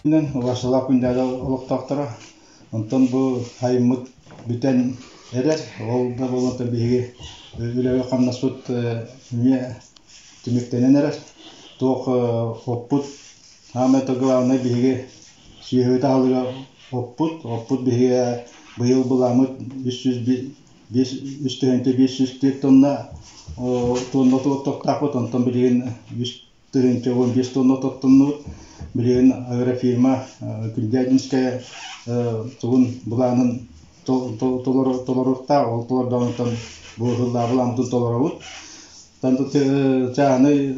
Убарсалаах күндээдэ олохтоохторо. Онтон бу сайыммыт бүтэн эрэр. Ол да буолан биһиги үлэбит-хамнаспыт эмиэ түмүктэнэн эрэр. Туох оппут саамай главное биһиги сүөһүбүт аһылыга оппут. Оппут биһиги быйыл былааммыт 3 5 3 тыһыынча 504 тонна тонна оттоохпут. Онтон билигин 3 тыһыынча 15 тонна оттоннубут. Билигин агрофирма Күндээдинская тугун былаанын толоруохтаах. Ол толордоҕунтан бу ыһыллаах былааммытын толоробут. Чааһынай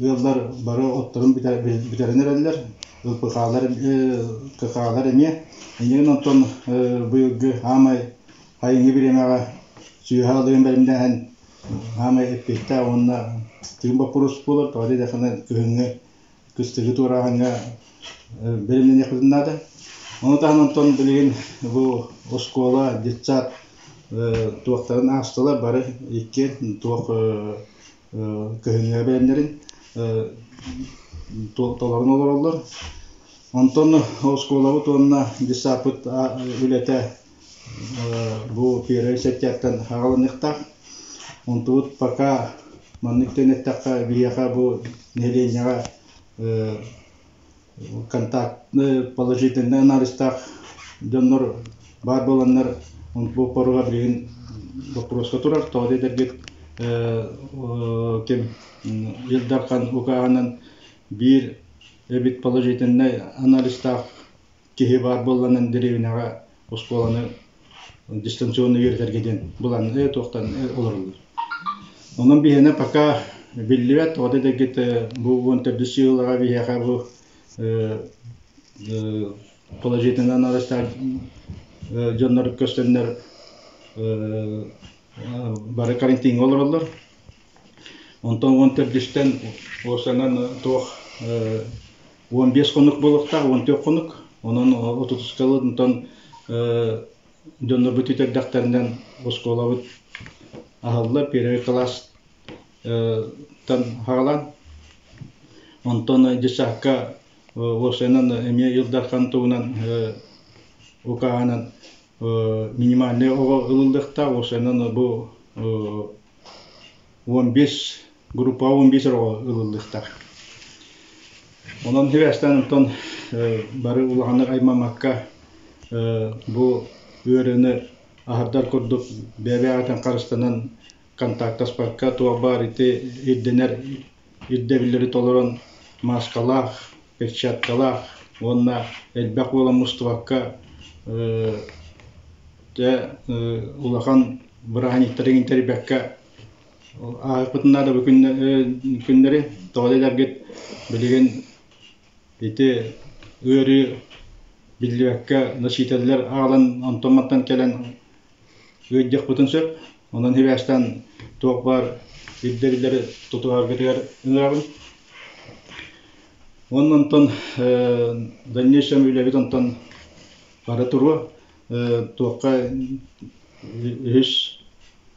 ыаллар бары отторун бүтэрэн эрэллэр. ЛПХ-лар, КХ-лар эмиэ. Иннигин онтон быйылгы аамай сайыҥҥы бириэмэҕэ сүөһү аһылыгын бэлэмнээһин Саамай эппиэттээх уонна тыын боппуруос буолар, тоҕо диэтэххинэ кыһыҥҥы кыстыгы туорааһыҥҥа бэлэмнэниэхпитин наада. Ону таһынан онтон билигин бу оскуола, детсад туохтарын аастылар бары икки туох кыһыҥҥы бэлэмнэрин толорон олороллор. Онтон оскуолабыт уонна детсадпыт үлэтэ бу первый сентябрьтан аҕалыныахтаах. Онтубут пока маннык диэн эттэххэ биһиэхэ бу нэһилиэнньэҕэ контактный положительный анализтаах дьоннор баар буоланнар бу поруга билигин боппуруоска турар. Тоҕо диэтэргит ким Ил Дархан укааһынан биир эбит положительный анализтаах киһи баар буолланан дэриэбинэҕэ оскуоланы дистанционно үөрэтэргэ диэн былаан туохтан олороллор. Онон биһиэнэ пока биллибэт, тоҕо дэгит бу 14 сыллаҕа биһиэхэ бу положительно анализтаах дьоннор көстөннөр бары карантиҥҥа олороллор. Онтон 14-үстэн уопсайынан туох 15 хонук буолуохтаах, 14 хонук. Онон отутуска онтон дьоннорбут үтэрдэхтэринэн оскуолабыт аһыллар, первый класс тан хаҕалаан. Онтон детсадка уопсайынан эмиэ Ил Дархан туһунан укааһынан минимальный оҕо ылыллыахтаах, уопсайынан бу 15 группаҕа 15 оҕо ылыллыахтаах. Онон сибээстээн онтон бары улаханнык аймаммакка бу ыарыыны аһардар курдук бэйэ-бэйэҕитин харыстанан контактаспакка туох баар ити ирдэнэр ирдэбиллэри толорон мааскалаах, перчаткалаах уонна элбэх буолан мустубакка дьэ улахан бырааһынньыктары тэрийбэккэ ааһыахпытын наада бу күннэри. Тоҕо диэтэргит билигин ити ыарыы биллибэккэ носителлэр аҕалан онтон-мантан кэлэн ыалдьыахпытын сөп. Онон сибээстээн туох баар ирдэбиллэри тутуһаргытыгар ыҥырабын. Уонна онтон дальнейшем үлэбит онтон бара туруо. Туохха үһүс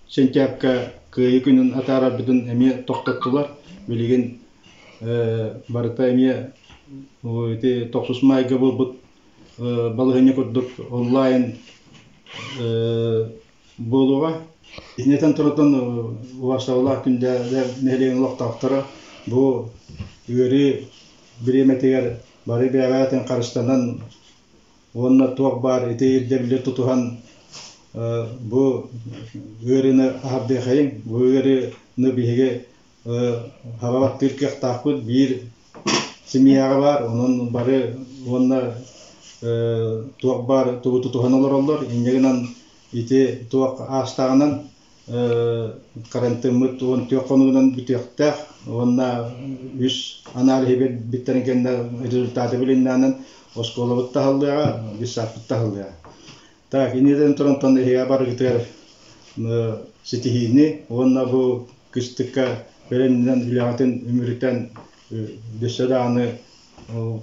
сентябрьга Кыайыы күнүн атаарарбытын эмиэ тохтоттулар. Билигин барыта эмиэ ити тохсус маайга буолбут балаһыанньа курдук онлайн буолуоҕа. Итинтэн турутан убастабылаах күндэ нэһилиэгин олохтоохторо бу ыарыы бириэмэтигэр бары бэйэҕитин харыстанан уонна туох баар ити ирдэбили тутуһан бу ыарыыны аһардыахайыҥ. Бу ыарыыны биһиги хаба баттыыр кыахтаахпыт биир семьяҕа баар, онон бары уонна туох баар тугу тутуһан олороллор. Инньэ гынан ити туох аастаҕынан карантиммыт 14 хонугунан бүтүөхтээх уонна үс аналиһы биэрбиттэрин кэннэ результаты билиннээнэн оскуолабыт таһыллыаҕа, детсадпыт таһыллыаҕа. Так, иннинэн турантан эһиэхэ барыгытыгар ситиһиини уонна бу кыстыкка бэлэмнэнэн үлэҕитин үмүрүтэн өссө даҕаны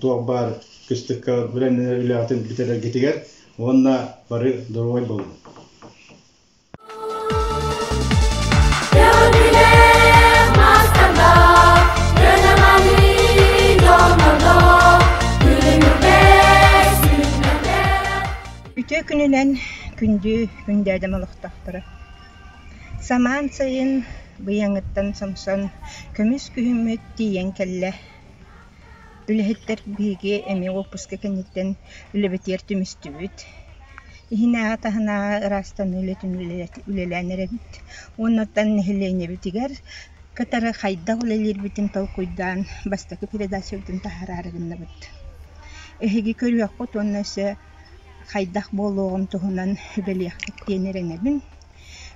туох баар кыстыкка бэлэмнэнэр үлэҕитин бүтэрэргитигэр уонна бары доруобай буолуҥ. күнүнэн күндү күндээдэм олохтоохторо! Самаан сайын быйаҥыттан сомсон көмүс күһүммүт тиийэн кэллэ. Үлэһиттэр биһиги эмиэ уоппуска кэнниттэн үлэбитигэр түмүстүбүт. Иһинээҕи-таһынааҕы ыраастаныы үлэтин үлэлээн эрэбит. Уонна оттон нэһилиэнньэбитигэр кытары хайдах үлэлиирбитин толкуйдаан бастакы передачабытын таһаараары гынныбыт. Эһиги көрүөххүт уонна өссө хайдах буолуоҕун туһунан үлэлиэхпит диэн эрэнэбин.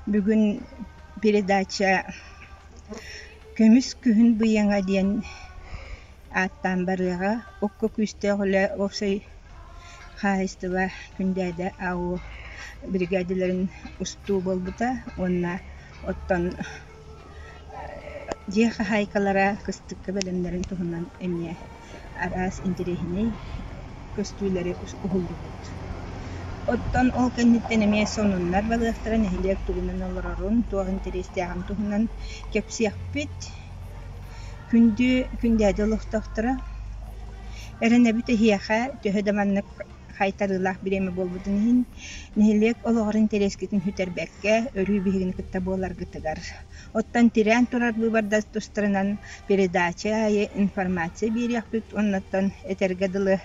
Бүгүн передача «Көмүс күһүн быйаҥа» диэн ааттаан барыаҕа. Окко күүстээх үлэ уопсай хаһаайыстыба Күндээдэ АУо биригээдэлэрин устуу буолбута уонна оттон дьиэ хаһаайкалара кыстыкка бэлэмнэрин туһунан эмиэ араас интэриэһинэй көстүүлэри уһуллубут. Оттон ол кэнниттэн эмиэ сонуннар барыахтара, нэһилиэк тугунан олорорун, туох интэриэстээҕин туһунан кэпсиэхпит. Күндү Күндээдэ олохтоохторо, эрэнэбит эһиэхэ төһө да маннык хайтарыылаах бириэмэ буолбутун иһин, нэһилиэк олоҕор интэриэскитин сүтэрбэккэ, өрүү биһигини кытта буоларгытыгар. Оттон тирээн турар быыбардар тустарынан передача аайы информация биэриэхпит уонна оттон этэргэ дылы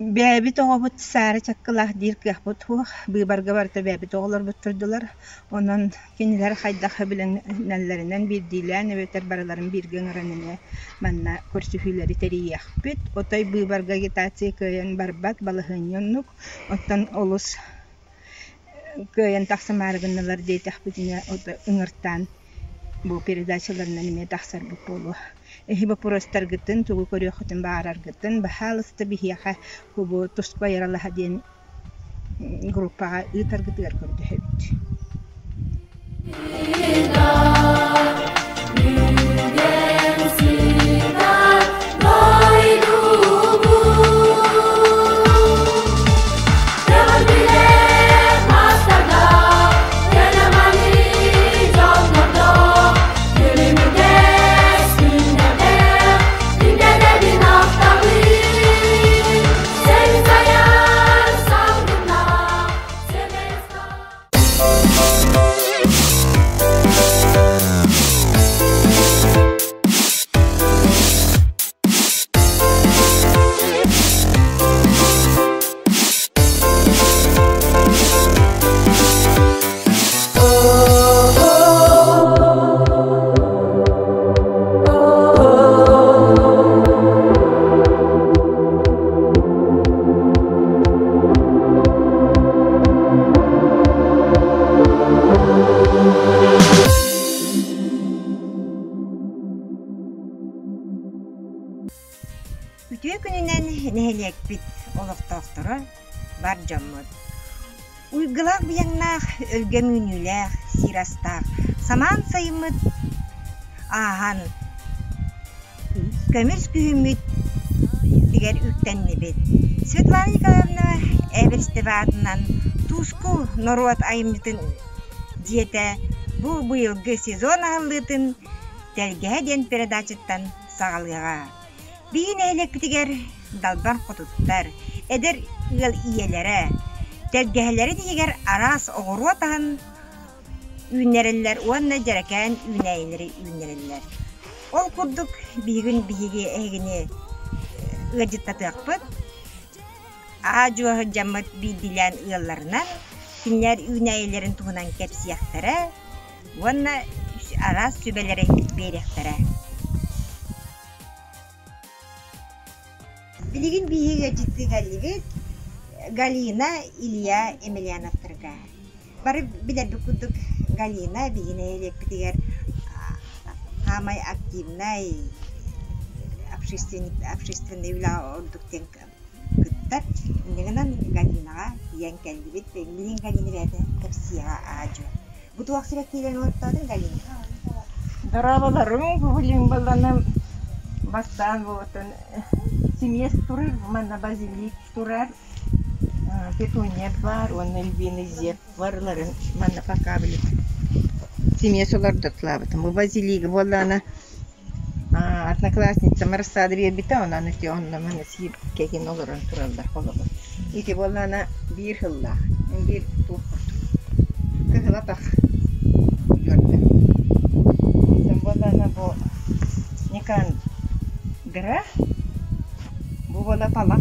Бэйэбит оҕобут саары чаккылаах диир кыахпыт суох, быыбарга барыта бэйэбит оҕолорбут турдулар, онон кинилэр хайдах сөбүлэнэллэринэн биирдиилээн эбэтэр барыларын бииргэ ыҥыран эмиэ манна көрсүһүүлэри тэрийиэхпит. Отой быыбарга агитация кыайан барбат, балаһыанньа оннук, оттон олус кыайан тахсымаары гыннылар диэтэхпитинэ ыҥыртаан бу передачаларынан эмиэ тахсарбыт буолуо. Эһи боппуруостаргытын, тугу көрүөххүтүн баҕараргытын, баһаалыста биһиэхэ кубу туспа яралаһа диэн группаҕа ыытаргытыгар көрдөһөбүт. Үтүө күнүнэн нэһилиэкпит олохтоохторо, бар дьоммут! Уйгулаах быйаҥнаах, өлгөм үүнүүлээх, сир астаах, самаан сайыммыт ааһан, көмүс күһүммүт тигэр үктэннибит. Светлана Николаевна Эверстева аатынан Туску норуот айымньытын дьиэтэ бу быйылгы сезон аһыллыытын Тэлгэһэ диэн передачаттан саҕалыаҕа. Биһи нэһилиэкпитигэр далбар хотуттар, эдэр ыал ийэлэрэ, тэлгэһэлэрин иһигэр араас оҕуруот аһын үүннэрэллэр уонна дьэрэкээн үүнээйилэри үүннэрэллэр. Ол курдук биһигин биһиги эһигини ыалдьыттатыахпыт. Аа-дьуо сылдьаммыт биирдиилээн ыалларынан кинилэр үүнээйилэрин туһунан кэпсиэхтэрэ уонна араас сүбэлэри биэриэхтэрэ. Билигин биһиги ыалдьыттыы кэллибит Галина, Илья Емельяновтарга. Бары билэрбит курдук Галина биһиги нэһилиэкпитигэр саамай активнай общественный үлэҕэ ордук диэн кыттар. Инньэ гынан Галинаҕа тиийэн кэллибит. Билигин Галина бэйэтэ кэпсиэҕэ аа-дьуо. Бу туох сибэккиилэрин олортоотуҥ Галина? Дорооболоруҥ, Бубулин баланым бастаан буотун симиэс турар, манна базилик турар, петуния баар уонна львиный зев барыларын манна пока били симиэс олордотулаабытым. Бу базилигы буоллаҕына одноклассницам рассада биэрбитэ, онон ити онно маны сиир кэгин олорон тураллар холобур. Ити буоллаҕына биир сыллаах, биир туох курдук кыһыл атах удьуорда. Онтон буоллаҕына бу Никандра, бу буола талах.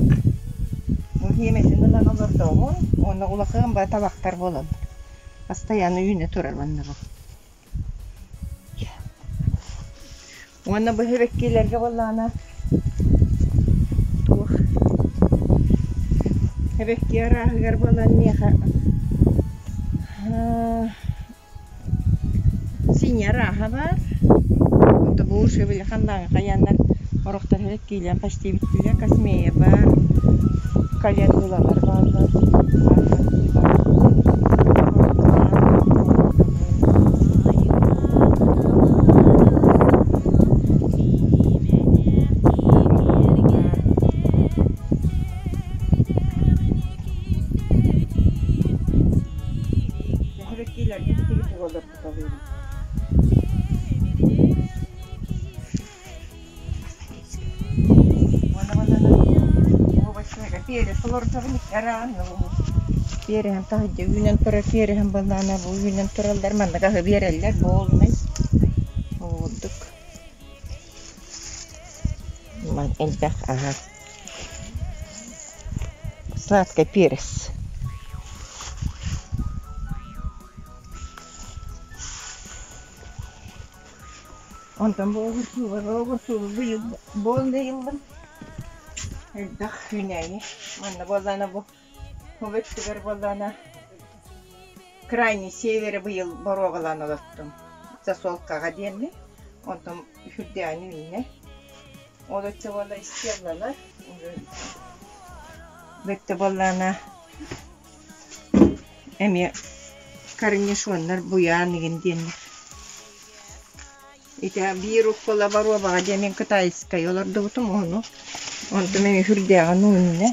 Бу сиэмэтин ылан олордоҕун уонна улахан ба талахтар буолаллар. Постоянно үүнэ турар уонна бу. Уонна бу сибэккилэргэ буоллаҕына туох сибэкки арааһыгар буолан миэхэ синий арааһа баар. Онто бу били ханнааҕы хайааннар орохтор сибэккилээн почти бүттүлэр. Космея баар, календулалар бааллар. Биэрэһин таһырдьа үүнэн турар биэрэһин былаана бу үүнэн тураллар маннык аһы биэрэллэр буолунай ордук элбэх аһа сладкий перец. Онтон бу огурцуга огурцуга быйыл буолла ыллым. Элбэх үүнээйи. Манна буоллаҕына бу бу өттүгэр буоллаҕына крайний севере быйыл боруобалаан олортум. Засолкаҕа диэммин. Онтон үрдээҕин үүннэ. Ол өттө буолла истиэллэлэр. Бу өттө буоллаҕына эмиэ корнишоннар буйаан игин диэннэр. Ити биир уккула боруобаҕа диэн мин кытайскай олордубутум ону. Онтум эмиэ сүрдээҕин уунна.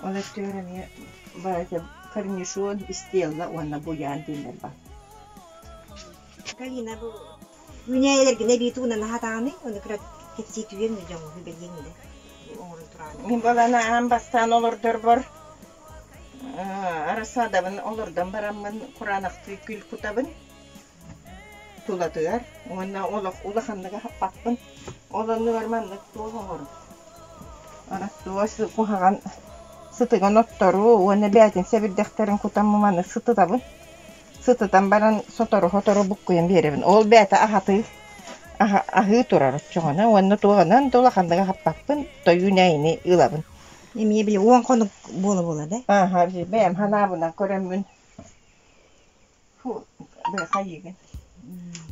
Ол өттүгэр эмиэ корнишон, истиэллэ уонна буйаан диэннэр баар. Галина бу Үүнээйилэргин эбии тугунан аһатаҕыный? Ону кыра кэпсии түһүөҥ дуу дьоҥҥо сүбэлиэҥ да оҥорон тураҕын. Мин баланы аан бастаан олордорбор арассаадабын олордон бараммын кураанахтыы күл кутабын тулатыгар уонна олох улаханнык аһаппаппын. Ол оннугар маннык туох оҥорор? Туос куһаҕан сытыган оттору уонна бэйэтин сэбирдэхтэрин кутан маннык сытытабын. Сытытан баран сотору-сотору буккуйан биэрэбин. Ол бэйэтэ аһатыы аһыы турар оччоҕуна уонна туоҕунан да улаханнык аһаппаппын, тойуун эйини ылабын. Эмиэ били 10 хонук буола-буола да? Ааһа, бэйэм санаабынан көрөммүн фу, хайыыгын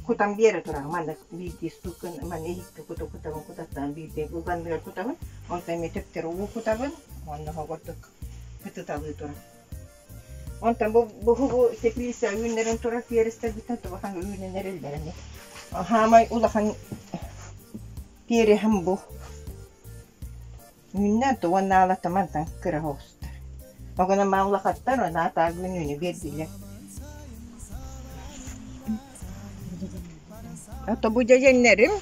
кутан биэрэ тураҕын маннык биирдии стукан манна иһиккэ кута кутабын кутаттаан биирдии уганныгар кутабын онтон эмиэ төптөрү уу кутабын уонна оҕордук кытыталыы турар. Онтон бу бу теплица үүннэрэн турар перецтэрбиттэн улахан үүнэн эрэллэр эмиэ. Хаамай улахан переһим бу. Үүннэ уонна аалата мантан кыра оҕустар. Огонон маа улахаттар уонна атаак үүнүүнү биэрдилэр. Ото бу дьэдьэннэрим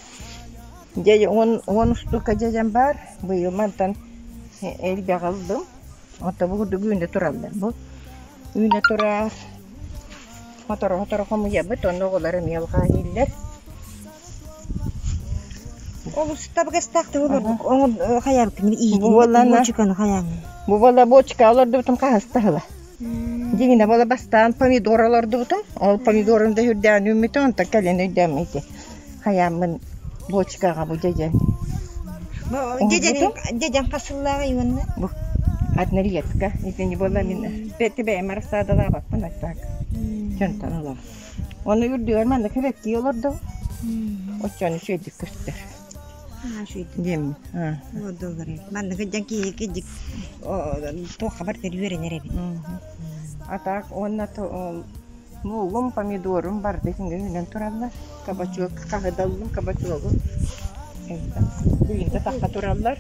дьэ 10 устуука дьэдьэн баар. Быйыл мантан элбэх ыллым. Ото бу курдук үүнэ тураллар. Бу үүнэ турар сотору-сотору хомуйабыт, онно оҕолор эмиэ алҕаан иһиллэр. Олус табыгастаахтык олордук. Хайаабыккын Бу буоллаана бочканы хайааҥҥын. Бу буолла бочка олордубутум хаһыста ыла. Дьиҥинэ буола бастаан помидор олордубутум. Ол помидорум да үрдээн үүммүтэ, онтон кэлин өйдөөммүтэ. Хайааммын бочкаҕа бу дьэдьэн Дьэдьэн дьэдьэн хас сыллааҕый уонна? Бу однолетка. Итини буолла мин бэйэм арассаадалаабаппын а так. Дьонтон ылабын. Оны үрдүгэр манна кэбэттии олордум. Оччону үчүгэйдик көстөр. Диэммин. Олордоллор Маннык дьон киһи кидик туохха барытыгар үөрэнэр эбит. А так уонна лугум, помидорум барыта итингэ үүнэн тураллар. Кабачок хаһыдаллым, кабачогу. Билигин да тахха тураллар.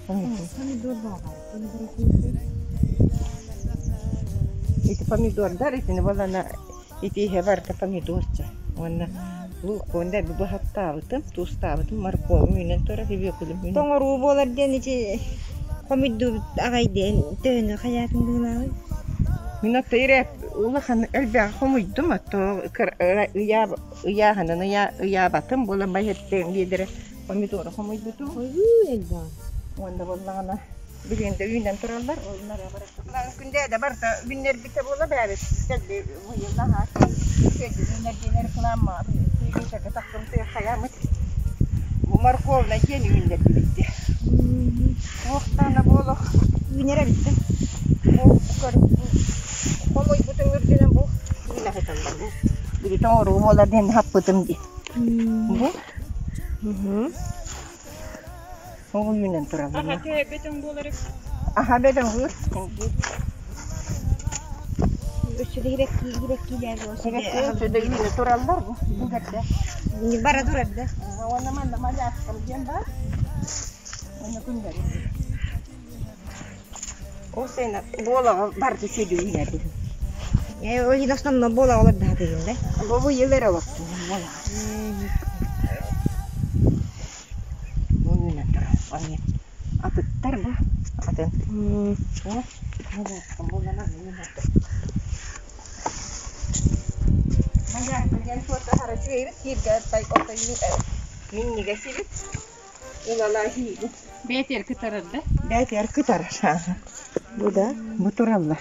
Помидор баар. Ити помидордар итини буолана ити иһэ барыта помидорча. Уонна Луукпун да быһаттаабытым, туустаабытым, морковум үүнэн турар, бүөкүлүм үүнэн. Тоҥоруу буолар диэн ити хомуйдубут аҕай диэн төһөнү хайаатын быһыылааҕый? Мин отто ирээп улахан элбэҕи хомуйдум, отто ыйааһынын ыйаабатым, буолан байыттыам биэдэрэ помидору хомуйбутум. Ойуу элбэх. Уонна буоллаҕына билигин да үүнэн тураллар. Күндээдэ барыта үүннэрбитэ буола бээбит. Кэлби быйыл наһаа үчүгэйдик үүнэр диэн реклама телевизорга тахсым хайамыт. Бу морковна диэн үүннэрдибит дии. Туохтаана буолуох үүнэр эбит да. Бу хомуйбутун үрдүнэн бу үүнэ сыталлар бу. Били тоҥоруу буолар диэн хаппытым дии. Бу Оҕо үүнэн тураллар. Аха төһө бөдөҥ буолар эбит? Аха бөдөҥ быыс. Өссө да сибэкки Сибэкки өссө да үүнэ тураллар бу бу Бара турар да. Уонна манна малявкам диэн баар. Уонна күннэри. Ол сена буолаҕа барыта сүдү үүнэр. Ол основно буола олор да хатыгын да. Бу бу йыл эрэ олохтун буолаҕа. Бу үүнэн турар. Они атыттар бу. Атын. Бу малявкам буолла манна үүнэр. Малявка диэн суота хара үчүгэйбит кииргэ тай ото минньигэс эбит. Ылалаа иһиибит. Бэйэтигэр кытарар да? Бэйэтигэр кытарар. Бу да, бу тураллар.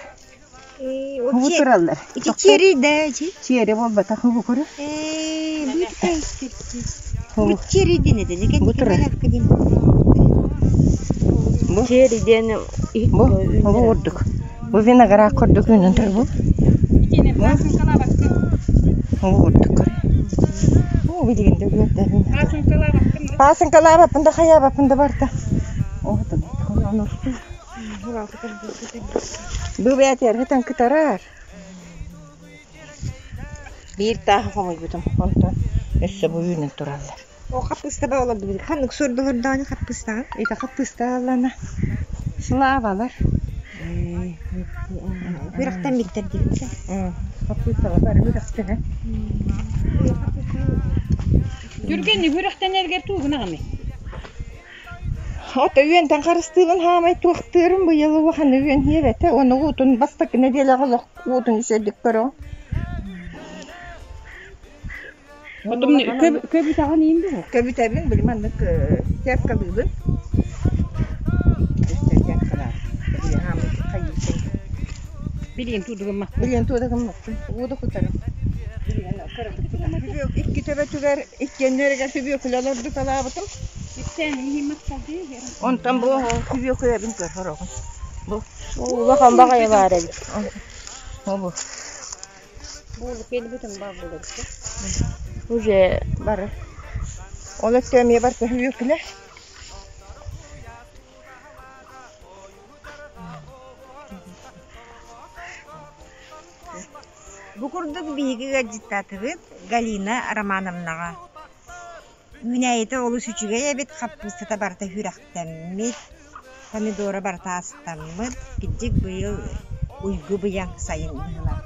Бу тураллар. Ити чери да ити. Чери буолбатах бу куру. Бу чери диэн этэ. Бу турар. Бу Чери диэн бу бу курдук. Бу виноград курдук үүнэн турар бу. Итини пасынкалаабаккын. Бу курдук. Бу билигин да үөрдэрин. Пасынкалаабаккын да? Пасынкалаабаппын да хайаабаппын да барта. Оһотун. Онусту. Бу бэйэтигэр хытан кытарар. Биир тааһы хомуйбутум. Онтон өссө бу үүнэн тураллар. О хаппыста олордубут. Ханнык суордулурдааны хаппыстаҕын? Ити хаппыста Славалар. Үрэхтэн биттэр диэбит. Хаппысталар бары үрэхтэнэ. Түргэнник үрэхтэнэргэр туугунаҕыный? Ото үөнтэн харыстыыбын хаамай туохтыырым быйыл улахан үөн иэбэтэ. Оны уутун бастакы нэдиэлэҕэ олох уутун үчүгэйдик көрөҕүн. Отум көбүтэҕин иин дуо? Көбүтэбин били маннык теркалыыбын. Билиэн туудугумма. Билиэн туудугуммаппын. Ууду кутарым. Икки төбөтүгэр иккиэннэригэр сүбүөкүлэ олордуталаабытым. Иккиэн иһиммэт дии. Онтон бу сүбүөкүлэбин көр хороҕун. Бу. Улахан баҕайы баар эбит. Бу. Бу кэлбитим баар буолар. Уже Бары. Ол өттө эмиэ бар сүбүөкүлэ. Бу курдук биһиги ыалдьыттаатыбыт Галина Романовнаҕа. Үүнээйитэ олус үчүгэй эбит, хаппыыстата барыта сүрэхтэммит, помидора барыта астаммыт, кырдьык быйыл уйгу быйаҥ сайын быһыылаах.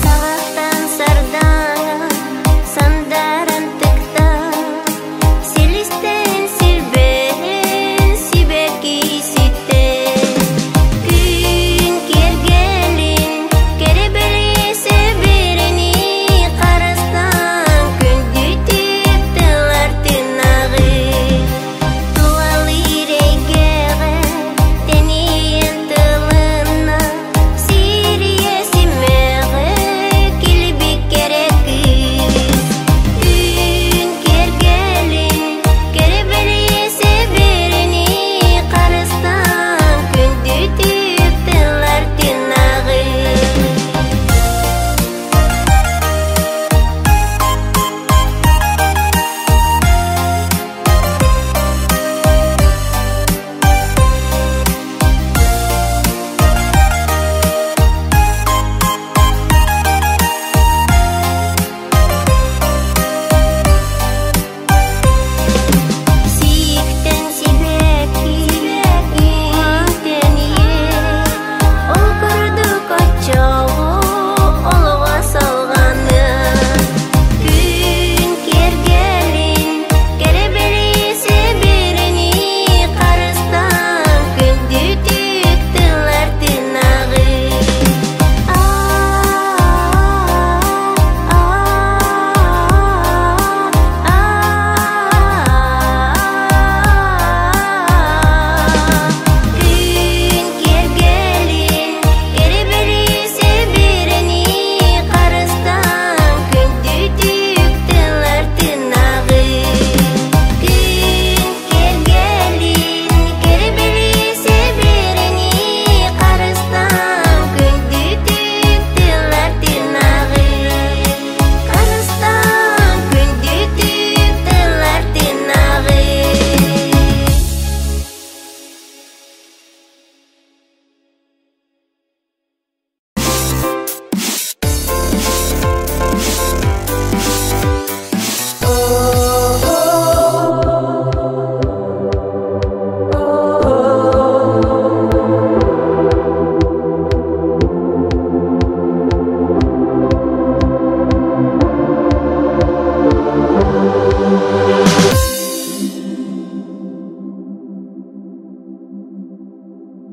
Саҕаттан сардаҥа, сандаран тыкта.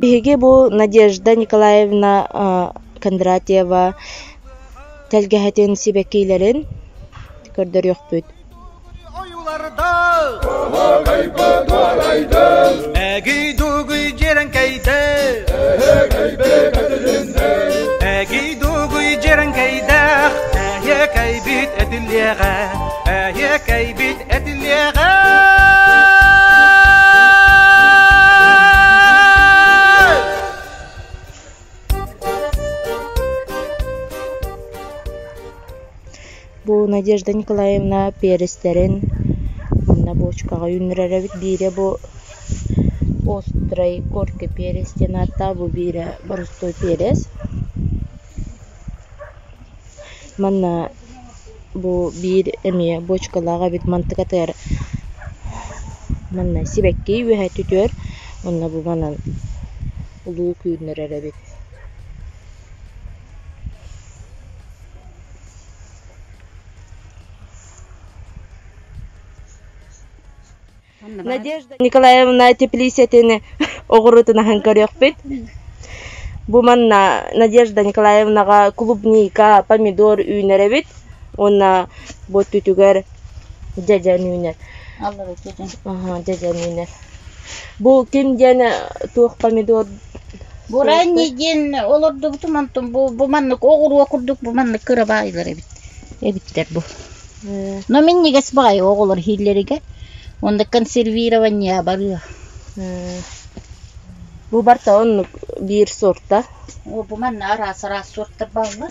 Биһиги бу Надежда Николаевна Кондратьева тэлгэһэтин сибэккилэрин көрдөрүөхпүт. Бу Надежда Николаевна перестэрин манна буочукаҕа үүннэрэр эбит. Биирэ бу острай горький перец диэн ааттаах, бу биирэ боростуой перец. Манна бу биир эмиэ буочукалаах эбит мантыкатыгар манна сибэкки үөһэ түтүөр уонна бу манан луук үүннэрэр эбит. Надежда Николаевна теплицэтин оҕуруотун аһан көрүөхпүт. Бу манна Надежда Николаевнаҕа клубника, помидор үүнэр эбит уонна бу өттүтүгэр дьэдьэн үүнэр. Дьэдьэн үүнэр. Бу ким диэн туох помидор Бу ранний диэн олордубутум онтон бу бу маннык оҕуруо курдук бу маннык кыра баайылар эбит эбиттэр бу. Но минньигэс баҕайы оҕолор иһиллэригэр уонна консервирование барыа. Бу барыта оннук биир сорта. О, бу манна араас-араас суортар бааллар.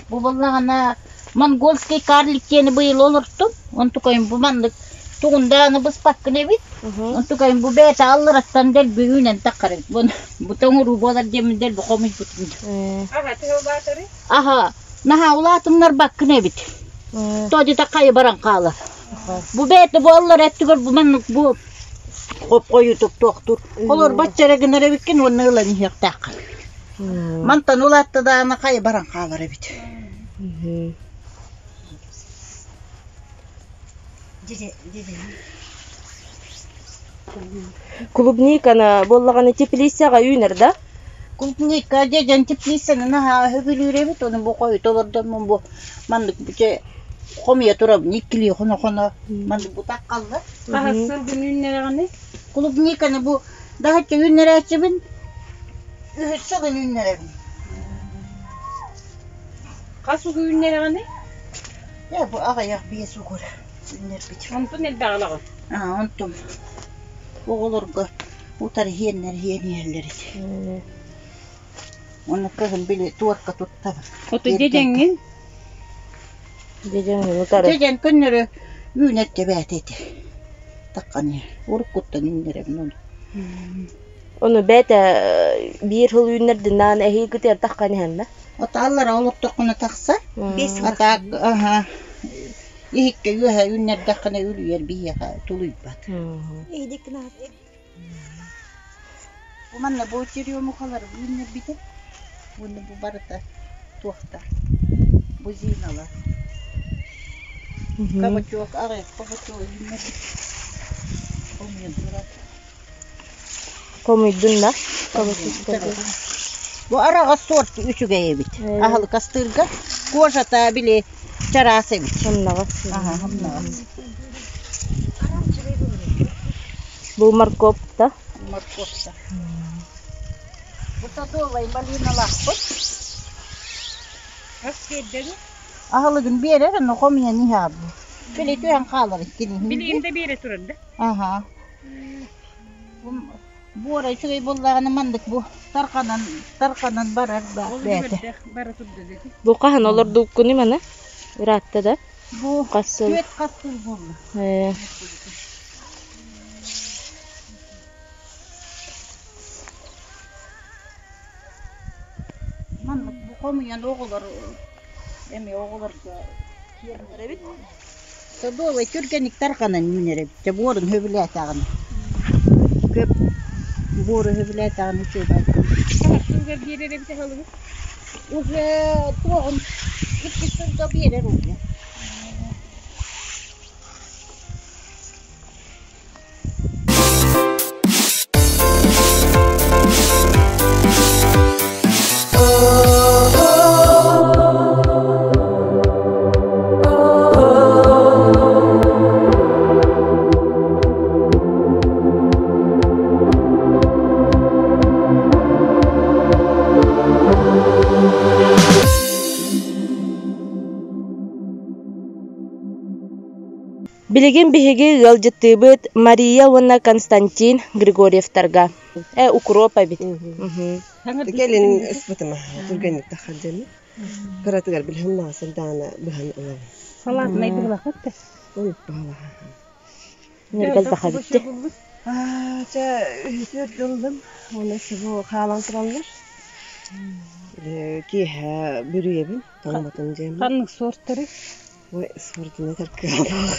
Бу буоллаҕына монгольский карлик диэни быйыл олортум. Онтукайым бу маннык тугундааны быспаккын эбит. Онтукайым бу бэйэтэ аллараттан дэлби үүнэн таххар эбит. Бу бу тоҥоруу буолар диэммин дэлби хомуйбутум. Аха, наһаа улаатыннарбаккын эбит. Тоодьута хайы баран хаалар. Бу бэйэтэ бу аллар өттүгэр бу маннык бу хоп-хойутук туохтуур. Олор бачча эрэ гынар эбиккин уонна ылан иһиэхтээххин. Мантан улаатта даҕаны хайы баран хаалар эбит. Клубниканы буоллаҕына теплицаҕа үүнэр да? Клубника дьэдьэн теплицаны наһаа өһүгүлүүр эбит, ону бу хойут олордоммун бу маннык бу хомуйа турабын иккилии хоно-хоно маннык бутах халлар. Хаһыс сылгын үүннэрэҕиний? Клубниканы бу даһаччы үүннэрээччибин, үһүс сылын үүннэрэбин. Хас угу үүннэрэҕиний? Ээ бу аҕыйах биэс угур үүннэрбит. Онтун элбэҕи ылаҕын? Аа, онтум оҕолорго утары иһиэннэр иһиэн иһэллэр ити. Уонна кыһын били туорка туттабын. Оту дьэдьэҥҥин? Дьэдьэҥҥин утары. Дьэдьэн көннөрү үүнэр тэбээтэ ити. Таххан уруккуттан үүннэрэбин ону. Ону бэйэтэ биир сыл үүннэрдин даҕаны эһиги таххан иһэн да? Отааллара олортоххуна тахсар. Атаак аха иһиккэ үөһэ үүннэрдэххинэ үлүйэр биһиэхэ тулуйбат. Бу манна бу черемухалары үүннэрбитим. Уонна бу барыта туохтар бузиналар. Кабачок аҕыйах кабачок үүннэрбит. Хомуйан турар. Хомуйдун да? Бу араҕас сорт үчүгэй эбит. Аһылык астыырга кожата били чараас эбит. Хомнаҕас. Аха, хомнаҕас. Бу морковка. Морковка. Бу садовай малиналаахпыт. Ас биэрдэни? Аһылыгын биэрэр, но хомуйан иһэ бу. Били түһэн хаалар иккини. Билигин да биэрэ турар да? Аха. Буора үчүгэй буоллаҕына маннык бу тарҕанан тарҕанан барар да бэйэтэ. Бара турда дии. Бу хаһан олордуккуну маны? Ыраатта да? Бу Хас сыл? түөрт хас сыл буолла. Маннык бу хомуйан оҕолор эмиэ оҕолорго эбит. Садовай түргэнник тарҕанан үүнэр эбит. Дьэ буорун сөбүлээтэҕинэ. Көп буору сөбүлээтэҕинэ үчүгэй. Хаһыс биэрэр эбит аһылыгы? Уже туоҕун икки сылга биэрэр уже. Билигин биһиги ыалдьыттыыбыт Мария уонна Константин Григорьевтарга. Э, укроп эбит. Кэлин ыспытым түргэнник таххардыны. Кыратыгар билһэн маасыр даана быһан ылабын. Салаатынай быһылахат да. Онук баһалаха. Нөргөл бахабитти. Чэ, үһүтүөр дыллым. Уонна сыбу хаалан тураллар. Киэһэ бүрүйэбин, тоҥмотун диэммин. Ханнык суортары? Ой, суордуна таркыалаах.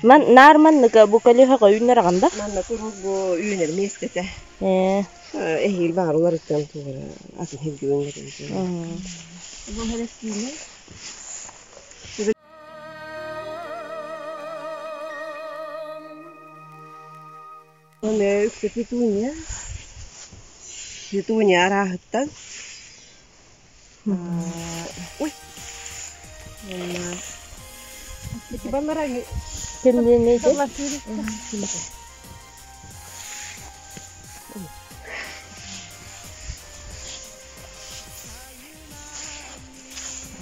Ман наар маннык бу көлүөһэ үүннэр аҕам да? Манна куруук бу үүнэр миэстэтэ. Ээ. Эһиил баҕар уларыттан туора атын сиргэ үүннэрэн. Бу хөрөстүүнэ. Оны үксэ петуния. Петуния арааһыттан. Ой. Кимниэннейди?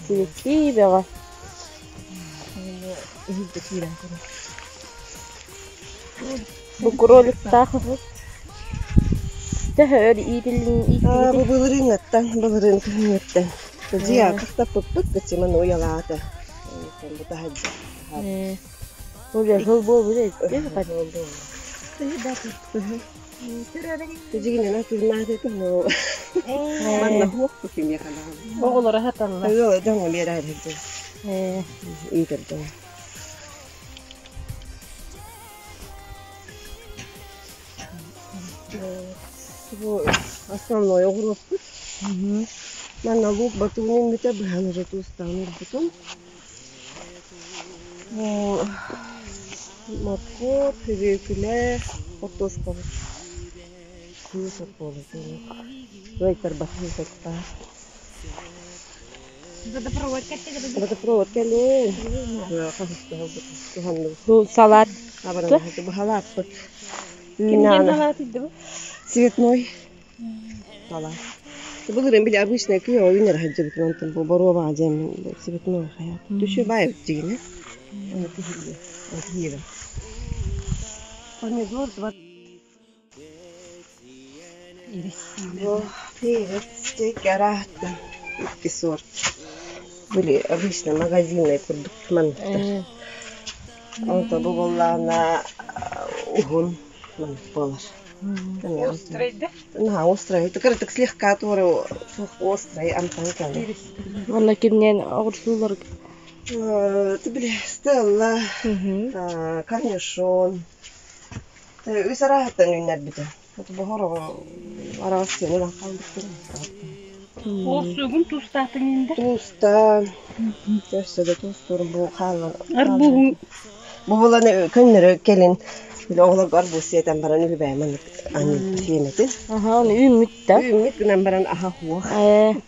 Сибэкки бөҕө. Бу кроликтаах төһө өр иитиллин Бу ииттигитий? былырыыҥҥыттан, былырыын күһүҥҥүттэн. Дьиэ кахтаппыппыт кычымын уйалаата. Бу таһырдьа. Ээ, Уже сыл буолбут эбит. Дьигинэн атыылаат этим. Манна хуох кимиэхэ даҕаны. Оҕолоро хаталлар. Ыала дьоҥҥо биэрээр дьон. Ээ, Иитэр дьон. Бу основной оҕуруоппут. Манна лук батуунун бүтэ быһан уже туустаан ылбытым. Бу моркуоп, сүбүөкүлэ, хортуоскабыт. Сыыс от буолар. Ыайтарбатын сыттаах. Водопровод кэллэ. Водопровод кэлин. Туһанныбыт. Бу салат. Баһалааппыт. Кимден салат идdi bu? Цветной салат. Былырын били обычный күйө ойунар хаджыбыт онтон бу боруоба дьэн цветной хаят. Түшү бай дигине. Оны тихиле. Тихиле. Помидор два. Бу перец карата. Икки сорт. Были обычно магазинный продукт манныктар. Онто бу буоллаҕына уһун маннык буолар. Острый да? На, острый. Кырытык слегка туора острый амтан кэлэр. Онно кимнен оҕурсуулар Ты били Стелла, корнишон. Үс араһыттан үүннэрбитэ. Бу хороҕо араас сиэнэ хаалбыттар. Оорсугун туустаатыҥ инде. Туустаан, өссө да туустуур бу хаалан. Арбуһун Бу булан көннөрү кэлин били оҕолорго арбуз сиэтэн баран үлүбэйэ маннык анньыппыт сиэмэтин. Аха, оны үүммүт да. Үүммүт гынан баран аха хуох. Ээ,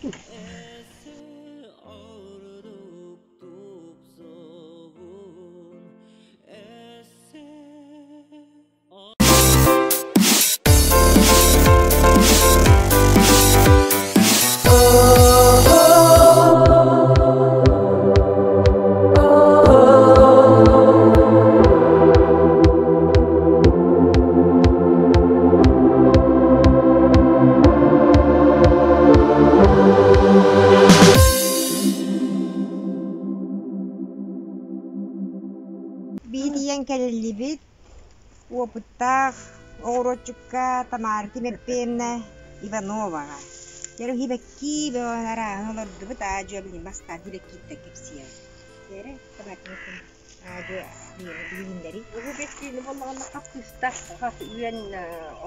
Биитийэн кэлиллибит уопуттаах оҕуруотчукка Тамара Тимофеевна Ивановаҕа. Дьэ хибэккии бөҕөн арааһын олордубут аа-дьуо билин бастаан хибэккииттэн кэпсиэҕим. Дьэ Тамара Тимофеевна аа-дьуо билиһиннэри. Бу бэккиини боллоҕуна хаппыста хас үөн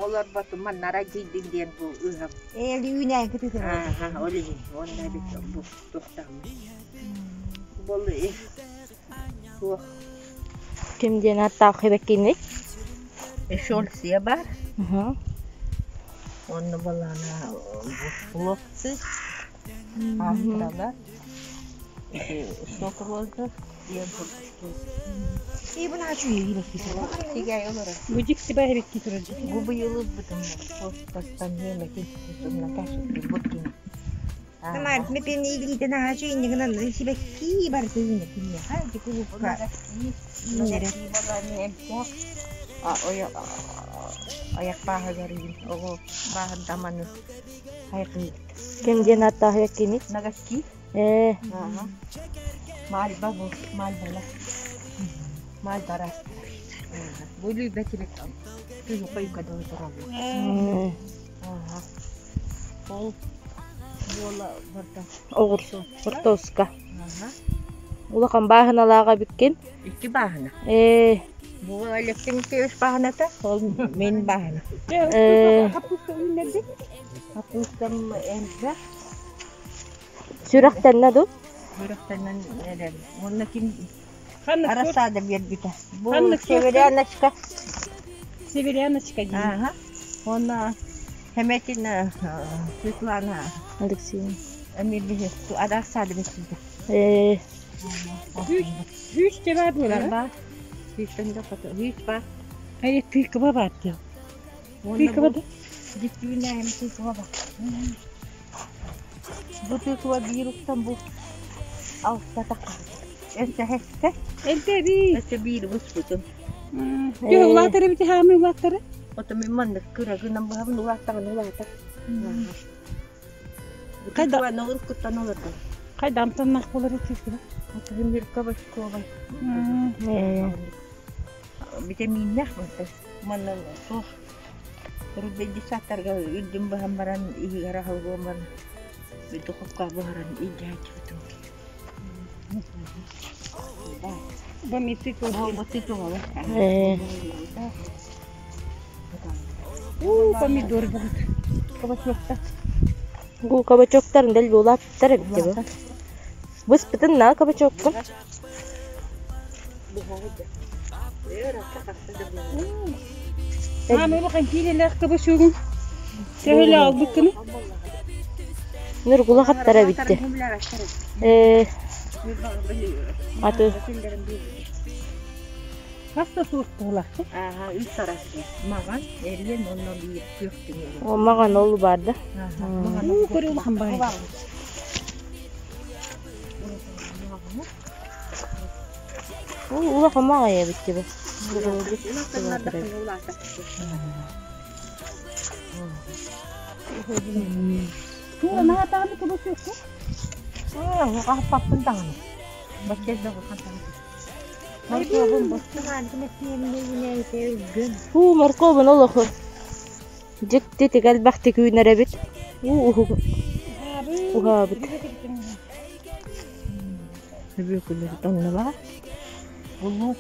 олорботум маннара дьийдин диэн бу ыһам. Ээ лүүнээн кытытын. Ааха, ол иһин уонна эбит бу туохтааммын. Бол суох. Ким диэн ааттаах хибэккиний? Эшольция бар. Онно балана бу флоксы, астралар, сок роза, диэн курдук. Ээ бу наачу хибэкки. Сигай олорор. Бу дьикти баһырыкки турар. Бу быйыл ылбытым постастан иэмэтин Наташа буткин. Тамар мепен илиитен аачу иннигинан сибэкки барыта үүнэ киниэхэ ити кулуупка үүнэрэ. Аяк бааһыгар оҕо бааһын даманы хайҕыыбыт. Ким диэн ааттаах кини? Нагатки. Ээ. Мальба бу, мальбала. Мальба растар. Бу лүйбэ тибет. Күнү дылы тураллар. Ол буола барда. Оҕурсу, хортуоска. Улахан бааһыналааҕа эбиккин. Икки бааһына. Ээ. Бу Алексей Михайлович бааһыната, ол мен бааһына. Ээ. Хаппыыстам элбэх. Сүрэхтэннэ ду? Сүрэхтэнэн эрэр. Уонна ким Рассада биэрбитэ. Бу Северяночка. Северяночка дии. Ага. Уонна Хеметина Светлана Алексеевна. Эмир биһи рассада биэрбитэ. Ээ. Үс те бар буолар. Бар. Сүүстэн да хото. Үс бар. Ай тыыкыба бар диye. Тыыкыба да. Диккүүнэ эм тыыкыба бар. Бу тыыкыба биир уктан бу алта такка. Өссө хэсте. Элбэби. Өссө биир буспутун. Төһө улаатар эбити хаамый улааттары? Ото мин маннык кыра гынан быһабын улааттаҕын улаатар. Кайда? Кайда куттан олордум. Кайда амтаннах болар тыыкыба? Ото мирка бочковай. Ээ. Витаминнах барта. Манна суох. Рубедисаттарга үрдүн быһан баран иһигэр аһылган баран духовка буһаран илдьээччибитим. Бу ми тыыкыба. Бу тыыкыба. Ээ. У помидор богат. Кабачокта. Бу кабачоктарын дэлби улааттар эбит бу. Быспытын на кабачоккун. Хаамый улахан киилелээх кабачогун. Төһөлө албыккыны? Нургула хаттара битти. Ээ. Аты. Хаста сууртуулахты. Ага, үс арасы. Маган, эриен, онно биир күөх түҥүлү. О маган ол барды. У көрө улахан бай. У улахан маҕайа эбитти бу. Туу наатааны кабачокку. Хаппаппын даҕаны. Бачча хантан. Моркуобун Уу моркуобун олоху. Дьикти тигэлбэхти күүнэр эбит. Уу уһугу. Уһаабыт. Бүкүлүр тоннула. Булук.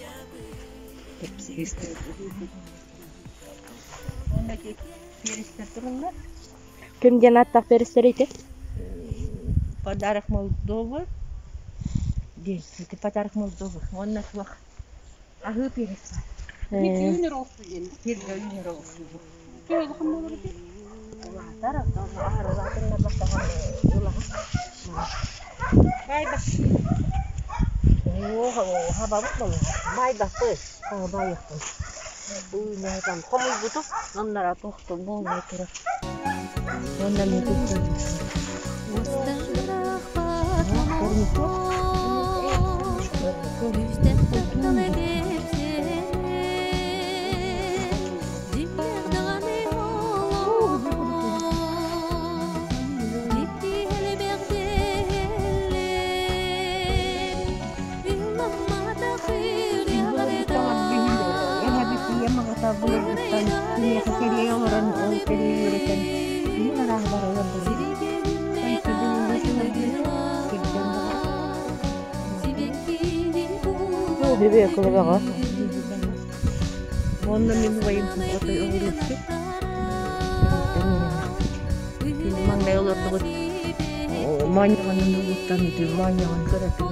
Ким диэн ааттаах перестерейти? Подарок Молдовы. День. Это подарок Молдовы. Он на слух. Аһыы перец бар. Ээ. Үүнэр олсу диэн. Сиргэ үүнэр олсу. Төһө улахан болар эбит? Улаатар, аһар улаатыннар баттаҕан улахан. Бай бах. Оо, хабабыт болуга. Бай баппы. Байыктым. Уйнайтан хомуйбуту, оннара тохту болмай турар. Онна мен туттум. Бүбү кылыбаҕа. Онно мин убайым отой оҕурууччу. Кини маҥнай олордубут моонньоҕонун улуттан ити моонньоҕон көрөтүн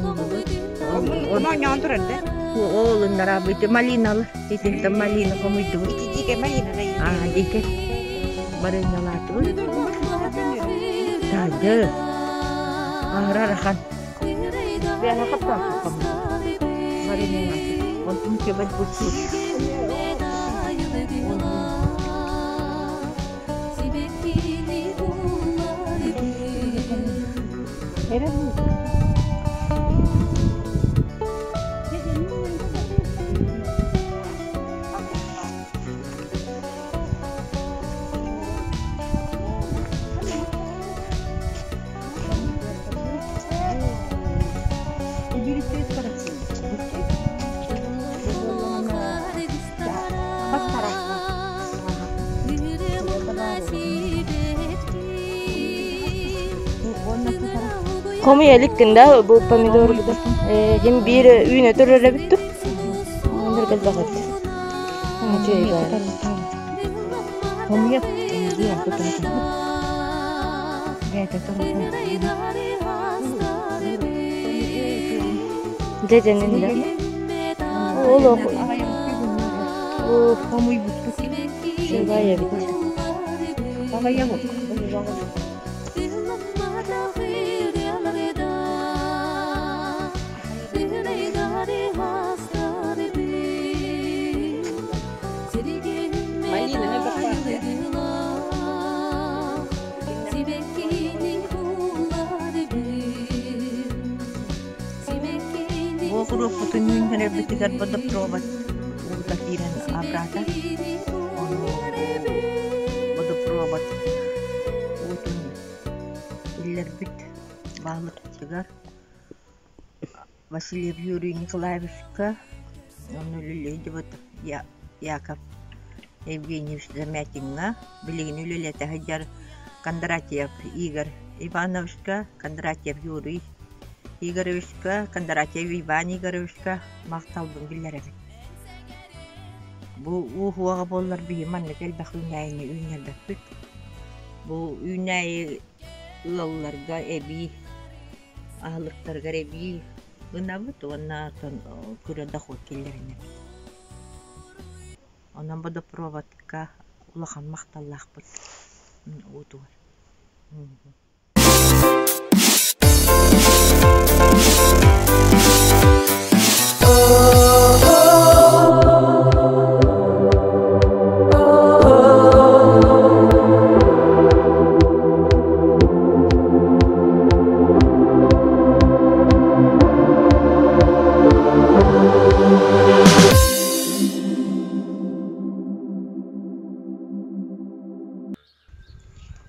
Моонньоҕон турар да? Оолуннара быты малиналы итинтэн малина хомуйдубут. Ити дикэ малина да Аа дикэ барыналаатыбыт. Таады. Аһырарахан. Бэһэ хаптаах Барыналаатыбыт. Онтум кебет бутсут. Хомуйа иликкин да бу помидор Ким биир үүнэ турар эбит дуо? Оннук элбэх эбит. Үчүгэй баар. Хомуйа Дьэдьэнин да. Ол Хомуйбуттук. Үчүгэй эбит. Буокуруоппутун үүннэрэрбитигэр водопровод уута киирэн абыраата. Ону водопровод уутун киллэрбит баһылыкпытыгар Васильев Юрий Николаевичка уонна үлэлээбит Яков Евгеньевич Замятиҥҥа, билигин үлэлэтэ сылдьар Кондратьев Игорь Ивановичка, Кондратьев Юрий Игоревичка, Кондратьев Иван Игоревичка махталбын биллэрэбин. Бу уу уоҕа буоллар биһи маннык элбэх үүнээйини үүннэрбэппит. Бу үүнээйи ыалларга эбии аһылыктарыгар эбии гынабыт уонна оттон кыра дохуот киллэринэбит. Онон водопроводка улахан махталлаахпыт уутугар.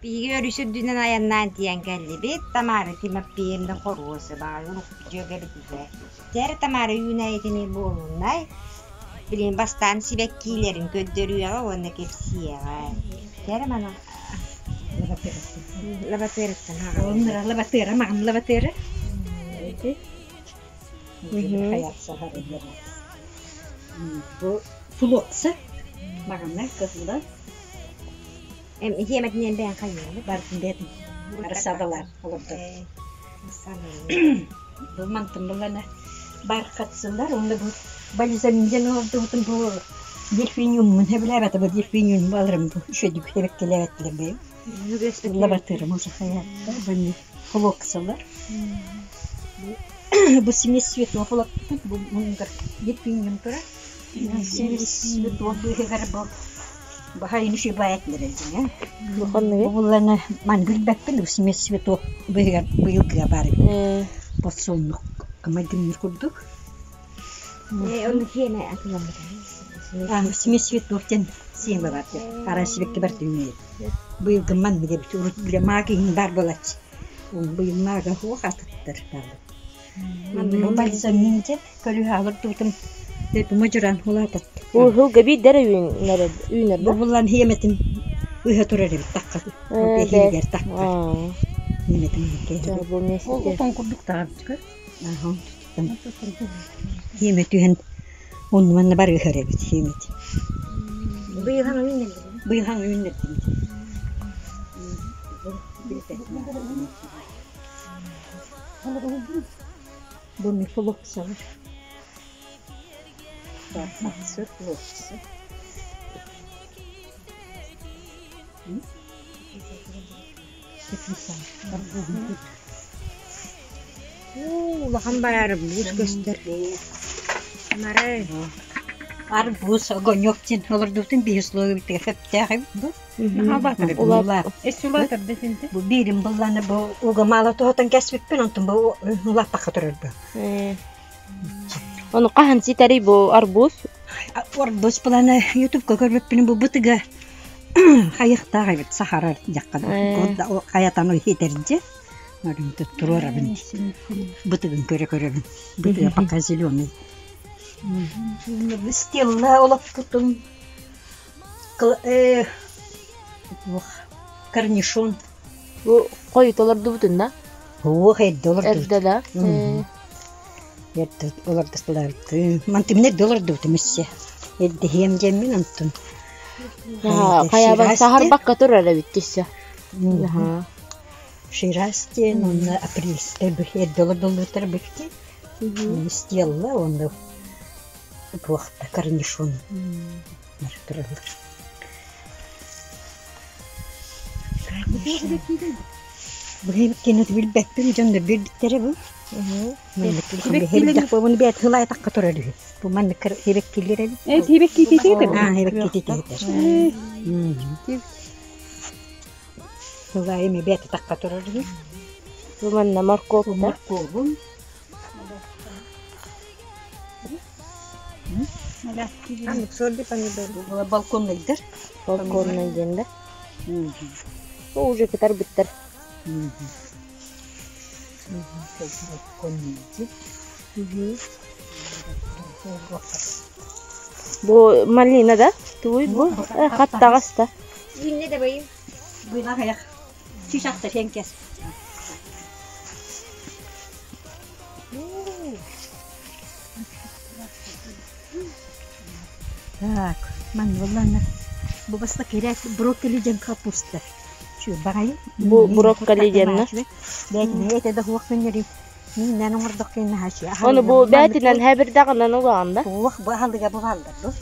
Биһиги өрүс үрдүнэн айаннаан тиийэн кэллибит. Тамара Тимофеевна хоруоса баҕайы дьүөгэбитигэр. Дьэ Тамара үүнээйитини буолуннай. Билигин бастаан сибэккиилэрин көрдөрүөҕэ уонна кэпсиэҕэ. Дьэ мана Лабатыарыттан Оннура лабатыара, маҕан лабатыара. Бу флокса маҕана кыһыла. Хиэмэтинэн бэйэн хайыыбыт? Бардын бэйэтин рассадалаан олордор. Бу мантан булана бархатсылар, онно бу бальзамин олордубутун бу дельфиниуммун хэбилээбэтэ бу дельфиниум алырым бу үчүгэйдик хэбэккэлээбэттилэр бэйэм. Лабатырым уже хаятта, бу флоксалар. Бу смесь цветов олордубут, бу мунгар дельфиниум турар. Смесь цветов быыһыгар бу баһайын үчүгэй баайатылар дьиҥэ. Ханныгы? Буллана ман билбэппин, смесь цветов быыһыгар быйылгыга баар эбит. Подсолнух майгынныыр курдук. Онно сиэмэ атыламмыта. Смесь цветов диэн сиэмэ бар диэн. Араас сибэкки бар үүнэр. Быйылгы маннык эбит. Урут бile маага иһин баар буолааччы. Быйыл маага суох атыттар бааллар. Бу бальзамин диэн көлүөһэ олордубутум модьуран улаатат. Уһулга биирдэр үүнэр үүнэр Бу буллан хиэмэтин ыһа турар эбит такка. Иһигэр такка. Хиэмэтин Бу Ол отон курдук таҕарчыка. Хиэмэ түһэн онну манна бар ыһар эбит хиэмэт. Быйылхан үүннэрдим. Быйылхан үүннэрдим. Бу мифолоксалар. Бархатсы, флоксы. Улахан барары буус көстөр. Тамара. Арбуз, огонек диэн олордубутун биир условиятыгар сөптөөх эбит бу. Улаат. Эс улаатар дэтинте. Бу биирим булланы бу уга маала туһатан кэспиппин, онтон бу улааппакка турар бу. Ону хаһан ситэрий бу арбуз? Арбуз планы ютубка көрбүппүн бу бытыга хайыхтаах эбит сахарар дьаккан хайатан хитердьи. Орун туруорабын. Бытыгын көрө-көрөбүн. Бытыга пока зеленый. Стелла олоппутум корнишон. Бу хойут олордубутун да? Ох, эрдэ олордубут. Эрдэ да? Эрдэ олордустулаабыт. Мантымын эрдэ олордубутум өссө. Эрдэһиэм диэммин онтун. Хайабан саһарбакка турар эбит түссө. Шираз диэн уонна апрельскай эрдэ олордуллубуттар бикти. Стелла уонна туохта корнишон тураллар. Бу билбэппин дьоннор билбиттэрэ бу. Маннык бэт хылай такка турар үһү. Бу маннык хебеккилер эбит. Э, хебеккититетер. Аа, хебеккититетер. Хылай эми бэт такка турар үһү. Бу манна морковка. Морковун. Балконныйдар. Балконный диэн да. Бу уже кытарбыттар. Бу малина да? Туй бу? Хаттаҕас да. Үүннэ да быйыл. Быйла хайах. Чычахта сен кес. Так, ман булланна. Бу баста керек брокколи ден капуста. Чү багай. Бу брокколи диэн Бәйтин эте да хуак күннери. Миннән оңордок кенне хаши. Ону бу бәтинен хэбирдагынан улаан да. Хуак бу халыга бу халдар бу.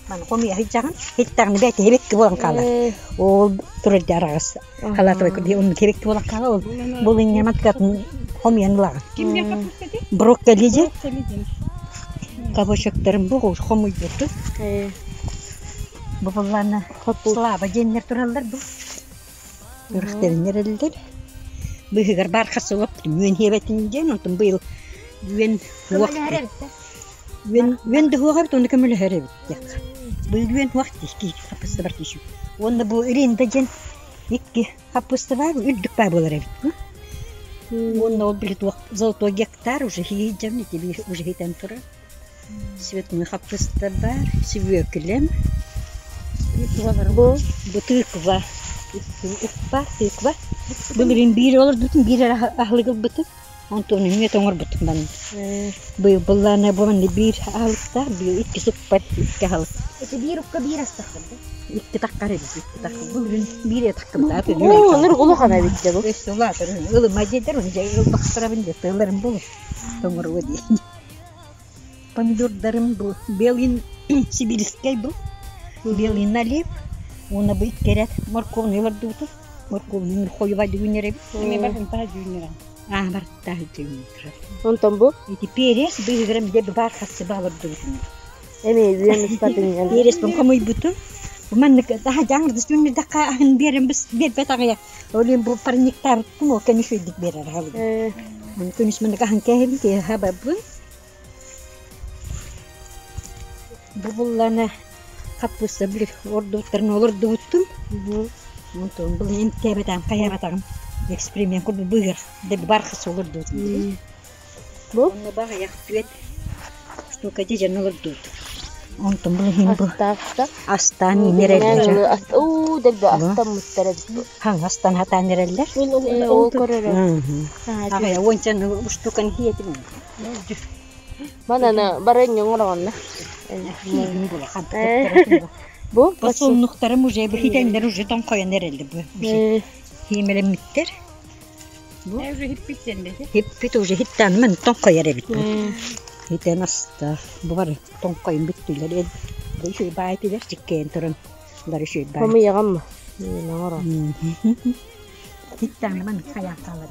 Ман комия хиджаган хиттагны бәйти хебекки болан калар. Ол турар жарагас. Халатыбай күрде оны хебекки болан калар. Ол бул иннемат катын хомиян улаган. Кимге капуста ди? Брокколи же Брокколи диэн. кабочоктарын бу хомуйбуту. Бу булланы слава деннер тураллар бу. Үрөхтериннер элдер. Быһыгар бар хасылып үөн хебетин ден онтон быйыл үөн хуак үөн үөн да хуага бит оны көмөлөһөр эбит дек. Быйыл үөн хуак ки хапыста бар тишү. Онда бу иринда ден икки хапыста бар үрдүк бар болар эбит бу. Онда ол билет золотой гектар уже хиджам тебе уже хитен тура. Цветной хапыста бар, свеклем. Бу Бу тыква. Укпа, тыква. Былырын биир олордутун, биир аһылыгыл бытын. Онтон үмет оңор бутун бан. Быйыл быллана бу биир аһылыкта, быйыл икки сукпар, икки аһылык. Эти биир укка биир астахтар. Икки таккар эбит, икки таккар. Былырын биир таккар. Уу, ныр улахан эбит де бу. Өссө улаатар. Ылыма дедер, оны жай ылбактырабын деп, тыларым болу. Тоңоруга дейин. Помидордарым бу белый сибирский бу. Белый налив. Уна бу иккерет морковный олордубуту. Морковный хойуба дүйүнер эбит. Эме бардым таha дүйүнер. А, бар таһы дүйүнер. Онтон бу Ити перец быйыгырым деп бар хассы балырдыбытын. эми үөн ыспатын. Перец бун комуйбуту. Бу маннык таһа жаңырдыс дүйүнер дакка ахын берем бис бербет агая. Олин бу парниктар кум о көнүшөйдүк берер халыгы. Мын көнүш мындык ахын кэһэбин ке хабабын. Бу булланы капуста били ордуттарын олордубуттум. Онтон бул эмтебетам каябатагым эксперимент курду быгыр деп бархас олордубутум. Бу Онно бага яктүет штука дежен олордубут. Онтон бул хин бу астаахта. астан инереллер. Уу, дебе астаммыттар эбит бу. Хаң астан хатан эреллер. Ол көрөрө. Агая ончан штукан хиетим. Мананы баран оңорогонна. Хиетим була хантык. Бу Подсолнухтарым уже бу хитендер уже тон коян эрелди бу. Химелемиттер. Э, уже хиппитсен де. Хиппит уже хиттан мен тон кояр эбит бу. Хитен аста. Бу бар тон коюн бүттүлөр. Бу еще байтилер чиккен турун. Булар еще бай. Хомуягамма. Оңоро. Хиттан мен каяк калар.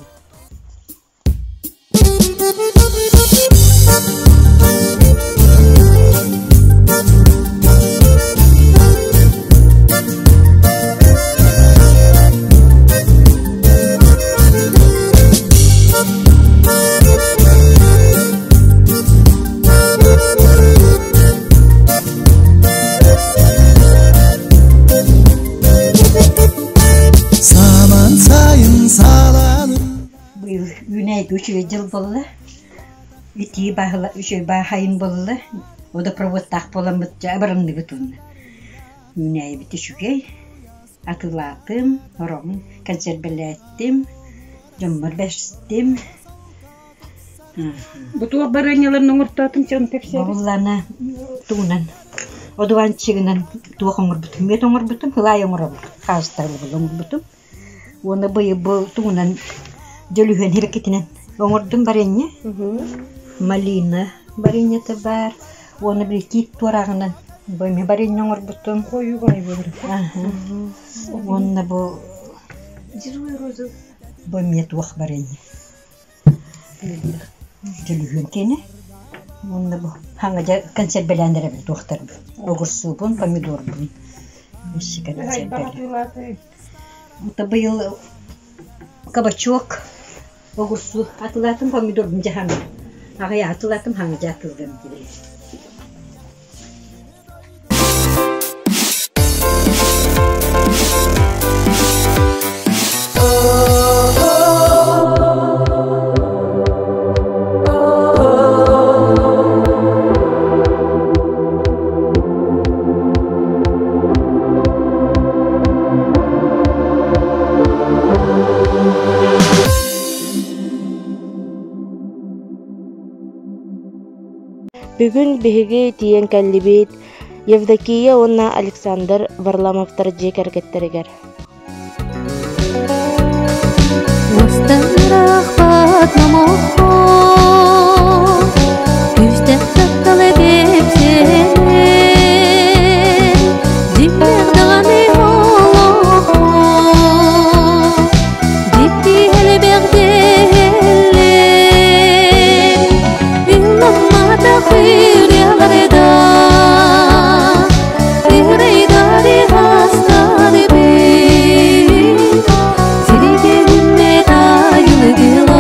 Thank you. Үчүгэй дьыл буолла. Итии баһыла үчүгэй баахайын буолла. Водопроводтаах буоламмыт дьэ абыранныбыт уонна. Үүнээйибит үчүгэй. Атыылаатым, ороҕун консервэлээттим, дьоммор бэстим. Бу туох барыанньаларын оҥортоотуҥ чон кэпсээбит? Бобуллана тугунан одуванчигынан туох оҥорбутум, мүөт оҥорбутум, ылаай оҥоробут, хаастарбын оҥорбутум. Уонна быйыл бу тугунан дьөлүһүөн хирикитинэн оҥордум барыанньа. Малина барыанньата баар. Уонна били тиит туорааҕынан бу эмиэ барыанньа оҥорбутум. Хойуу баҕайы буолар. Уонна бу бу эмиэ туох барыанньа. Дьөлүһүөн киэнэ. Уонна бу хаҥа дьэ консервэлээн эрэбин туохтарбын. Огурсуубун, помидорбун. Өссө консервэлээн. Быйыл кабачок, огурсу атылаатым, помидорбун дьаһаҥа. Аҕыйах атылаатым, хаҥа дьэ атыллыам диэбит. Бүгүн биһиги тиийэн кэллибит Евдокия уонна Александр Варламовтар дьиэ кэргэттэригэр. Устарахпат номоххо Күстэх тапталы кэпсэнэр Дьиҥнээх даҕаны олоххо Дьикти элбэх дэһэллэр Ылламматах ырыаларда Ырайдары хастарбын Сиригэ үннэ тайылгылар.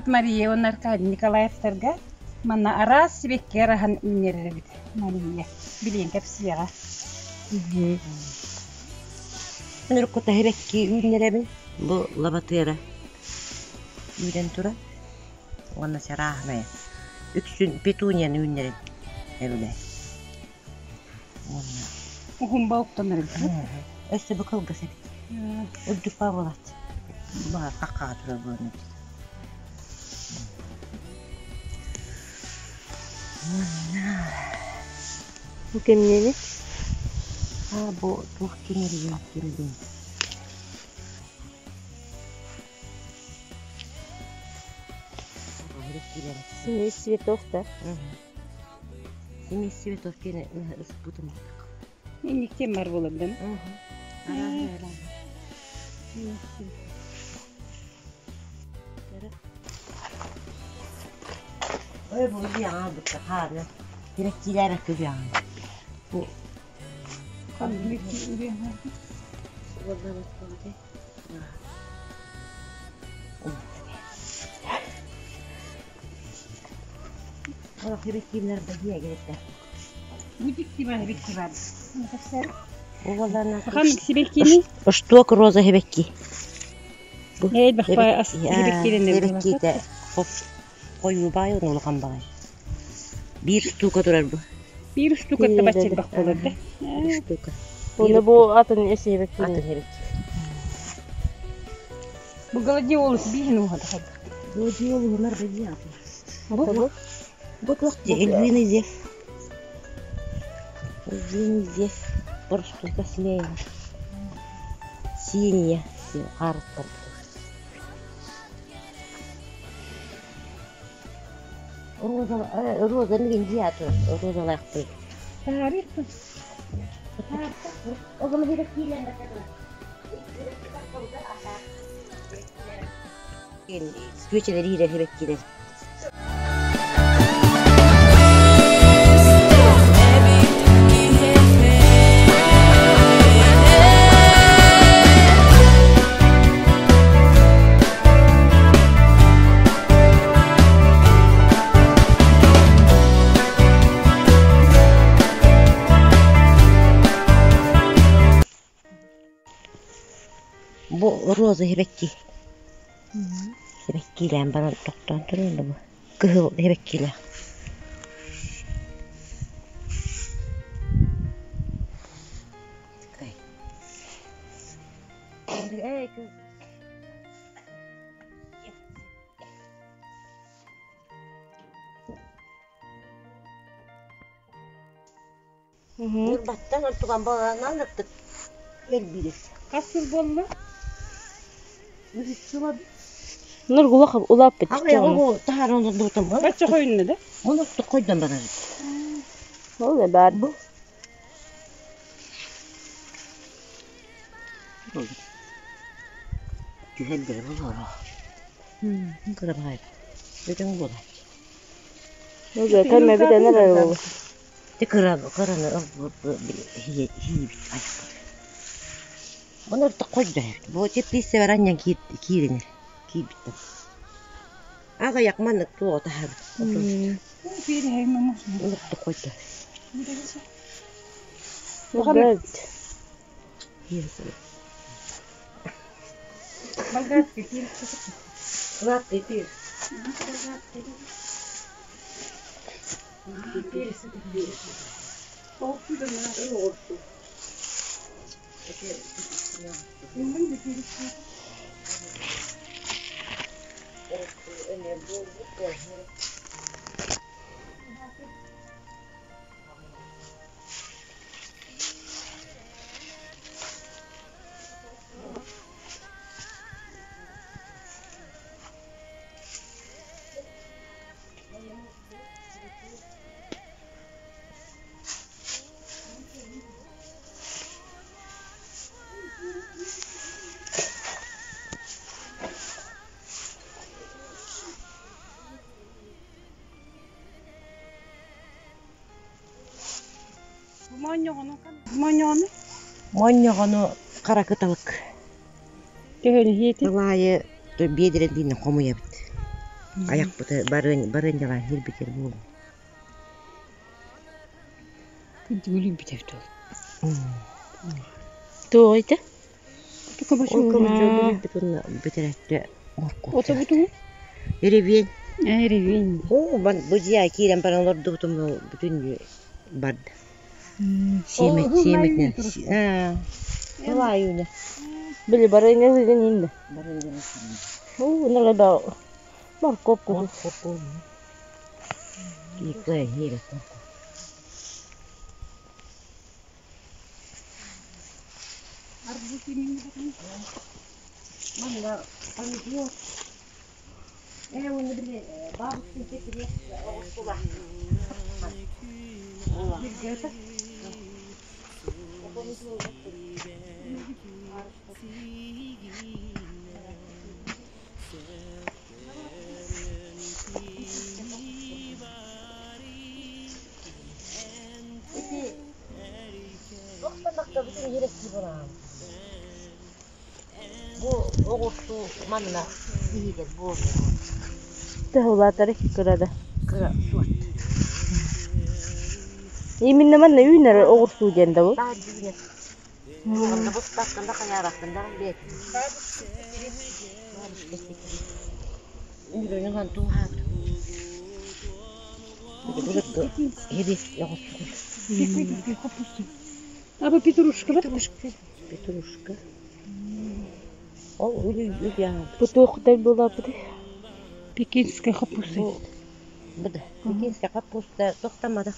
Сылдьабыт Мария уонна Аркадий Николаевтарга. Манна араас сибэкки араһан үүннэрэр эбит Мария. Билиэн кэпсиэҕэ. Нөркута сибэкки үүннэрэбин. Бу лабатыара үүнэн турар. Уонна чарааһынайа. Үксүн петунияны үүннэрин эбилэр. Уонна Уһун балыктанар эбит. Өссө бу кылгас эбит. Үрдүк буолааччы. Баҕар хаххаҕа турар буолан эбит. Уонна Бу кимниэний? А бу туох кинилиин кимдин? Семей цветов да? Семей цветов кини ыспытым. Инниктен бар буолардан. Ой, бу биаҥа бытта хааны. Тиреккилээбэккэ биаҥа. Бу Шток роза хебекки. Хебеккиитэ хойуу баай уонна улахан баҕайы. Биир штука турар бу. Биир штука табаччырбах буолар да. Биир штука. Уонна бу атын эсиэбэкки. Атын хебекки. Бу гладиолус бииһин ууһата хайдах. Гладиолуһунар бэйиэ Бу Бу туох дии Львиный зев. Львиный зев. Бір штука смея. Синяя. Хаарыттар. Роза, роза мигин диятыр. Розалаахпын. Тарихпын. Оҕону бирек киилэн Күөчэлэр иирэр хебеккилер. Бу роза хебекки. Хебеккилээн баран тохтоон турар бу. Кыһыл хебеккилээх. Ньурбаттан ортуган баланан ыттык өлбүрүс. Хас сыл буолла? Үһүс сыла Нургула улааппыт. Аҕай оҕо таһааран олордубутум. Бачча хойунна да? Олортук хойдон барар. Ол не бар бу. Түһэллэр олоро. Кырабай. Бүтүн буолар. Ол кэмэ бүтэн эрэр ол. Ти кыра кыраны хийбит айахпыт. Оны орток хойдо. Бу тепписе бараннан кииринер. Киирбиттен. Аҕыйах маннык туоҕа таһабыт. Олортук хойдо. Бэт. Болгарский перец. Сладкий перец. Перец это перец. Моньоҕону Монньоҕону хара кыталык. төһөнү хиэти Тылаайы биэдэрэ диинэ хомуйабыт. Айахпыты барыанньалаан киирбитэр буолуо. Күндүгүлүйбүт эбит ол. Туох ити? Ол кабачок үлүйбүт уонна бүтэрээттэ моркуоп. Отобутуҥ? Ревень. Ревень. Оо, бу дьиэ киирэн баран олордубутум бүтүн барда. Сиэмэ сиэмэтинэн. Ылаайыына. Били барыанньа ылыгын ииннэ. Уу, нала моркуоп курдук. Моркуоп. Кииккэ иһиэбэт моркуоп. Манна помидор. Ээ, уонна били бабушкин тепре оҕустула. Ити тохтоннохто бүтүн иһирэстии буолаҕын. Бу оҕурсуу манна иһигэр буолуо. Төһө кыра да? Кыра суот. Именно манна үүнэр оҕурсуу диэн да бу? Таа дьүүнэр. Онно быстаххын да хайаабаккын да бэт. Бабушка Үрүнү тууһаабыт. Былыргы хибис оҕурсуу. А бу петрушка бар? Петрушка. Петрушка. Ол үлүй Бу туохтай буолааппыт? Пекинская хапуста. Бу да. Пекинская капуста тохтамада.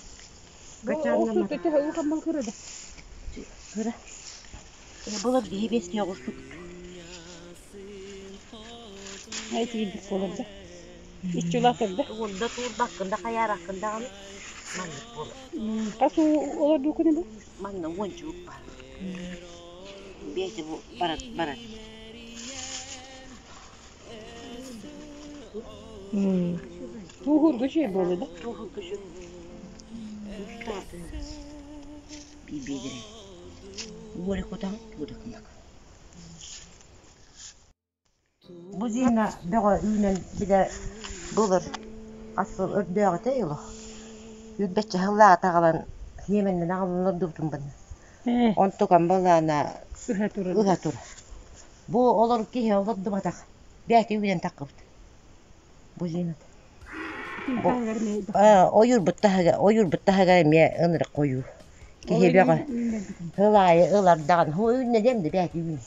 Оҕурсуу төһө улахан бал кыра да? Кыра. Былыргы хибис оҕурсуу. Айти буолар да. Иччулаатар да. Тугунда туурбаккын да хайаараккын даҕаны маннык буолар. Хас олордуу күнү бу? Манна уончук бар. Бэйэтэ бу барат барат. Туухурга чүй буолу да? Туухурга чүй. Устаатын. Бибидире. Уоре кутан кудакмак. Бу зина бөҕө үүнэн билэ былыр асыл өрдөөҕүтэ ило. Үрбэччэ хыллаата аҕалан сиэмэннэн аҕалан олордубутум бына. Онтукам балаана Ыһа турар. ыһа турар. Бу олор киһи олордубатах. Бэйэтэ үүнэн таххыбыт. Бу зината. Ойуурбут таһыгар, ойуурбут таһыгар эмиэ ынырык хойуу. Киһи бөҕө хыл аайы ылар даҕаны. Ху үүннэ диэм да бэйэтэ үүнэ.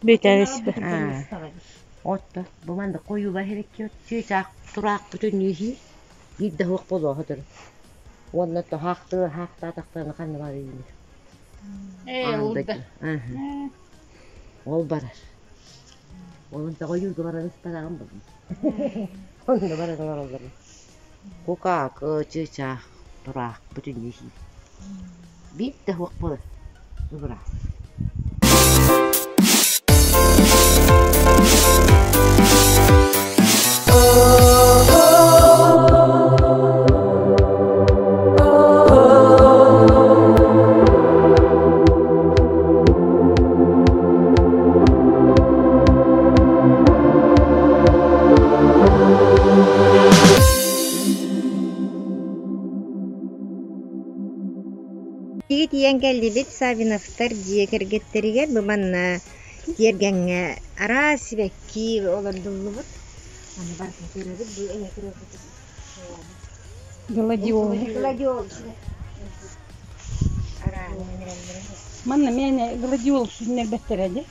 Бүтэн Отто бу маннык хойуулар хирикки чыычаах тураах бүтүннүү иһии биир да суох буолуо сотору. Уонна то хаахтыы хаахтаатахтарына ханна баар үүнэр. Ээ, урда. Ол барар. Онон тоҕо ойуурга баран ыспатаҕым буолла. Онно баран олороллор. Кукаакы, чыычаах, тураах бүтүннүү иһии. Биир да суох буолар. Ыбыраас. Тиги тиийэн кэллибит Савиновтар дьиэ кэргэттэригэр бу манна тиэргэҥҥэ араас сибэкки олордуллубут. Аны барытын көрөбүт, бу эҥэ көрөбүт. Гладиолус. Гладиолус. Манна мээнэ гладиолус үүннэрбэттэрэ дии.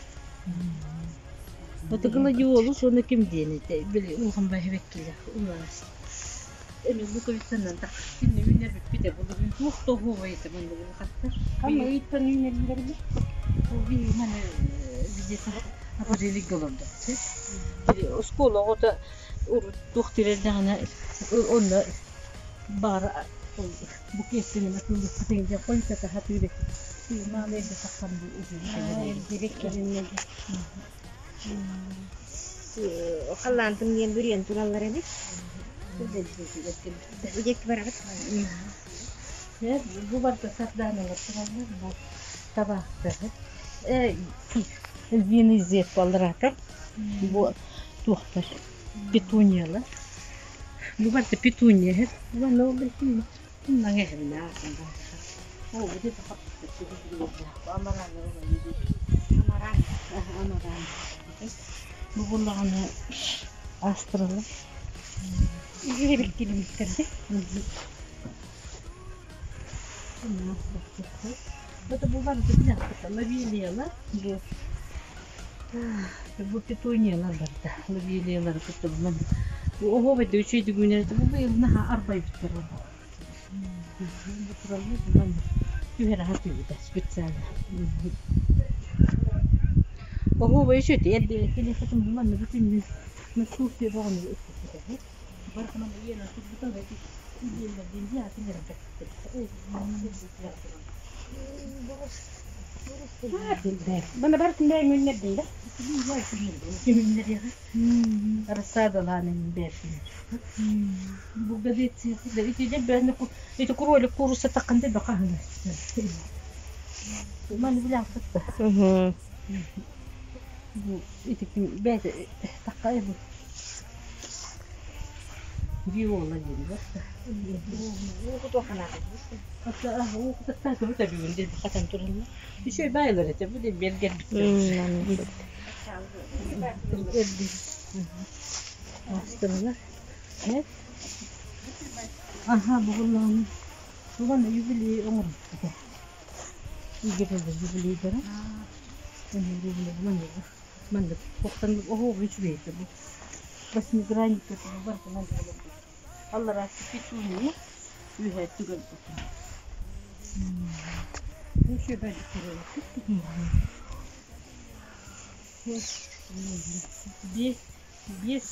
Вот гладиолус уонна ким диэн ити били улахан бэһибэккилэр улаас. Эми луковицанан так кинни үүннэрбиппит булугун туох тоһуобай этэ манна улахаттар. Ханна ыйыттан үүнэллэр би? Бу би маны где-то апрелик олордо. Оскуола оҕото урут туох тирэрдэҕинэ онно баар букеттин атыылыспытын дьэ хойутата хатыыр этим. Маана эрдэ тахсан бу Халлаантым диэн бүрүйэн тураллар эбит. Бу диэки барабыт. Бу барда сардааналар тураллар бу табаахтары. Львиный зев баллараата. Бу туохтар. Петуниялар. Бу барыта петуния иһэр. Бу буллаҕына астралар. Это бу барыта лобелиялар. Бу бу петуниялар барыта. Лобелиялары кытта бу бу оһо бэдэ үчүгэй күннэр бу быйыл наһаа арбайбыттар. Бу тураллар бу түһэр аһа түбүтэ специально. Оһо үчүгэй эрдэ телефон бу манна бүтүннүү мөккү боҕону ыппыт. Бархаман иена турбута бэти Бана барытын бэйэҥ үүннэрдиҥ да? Рассадалаан бэрдин. Бугабец ити кролик курса таққанда бақаһына. Маны билээхпит. Бу ити бэйэтэ таққай бу. Виола диэн бар. Үчүгэй баайлар этэ бу деп бергербиттер. Астыралар. Аха бугуллааны. Буган юбилей оҥорбута. Игерелер юбилейдара. Маннык тохтан оһоҕу үчүгэй бу. Восьмигранник бар Аллара петуния үһэ түгэл Биэс биэс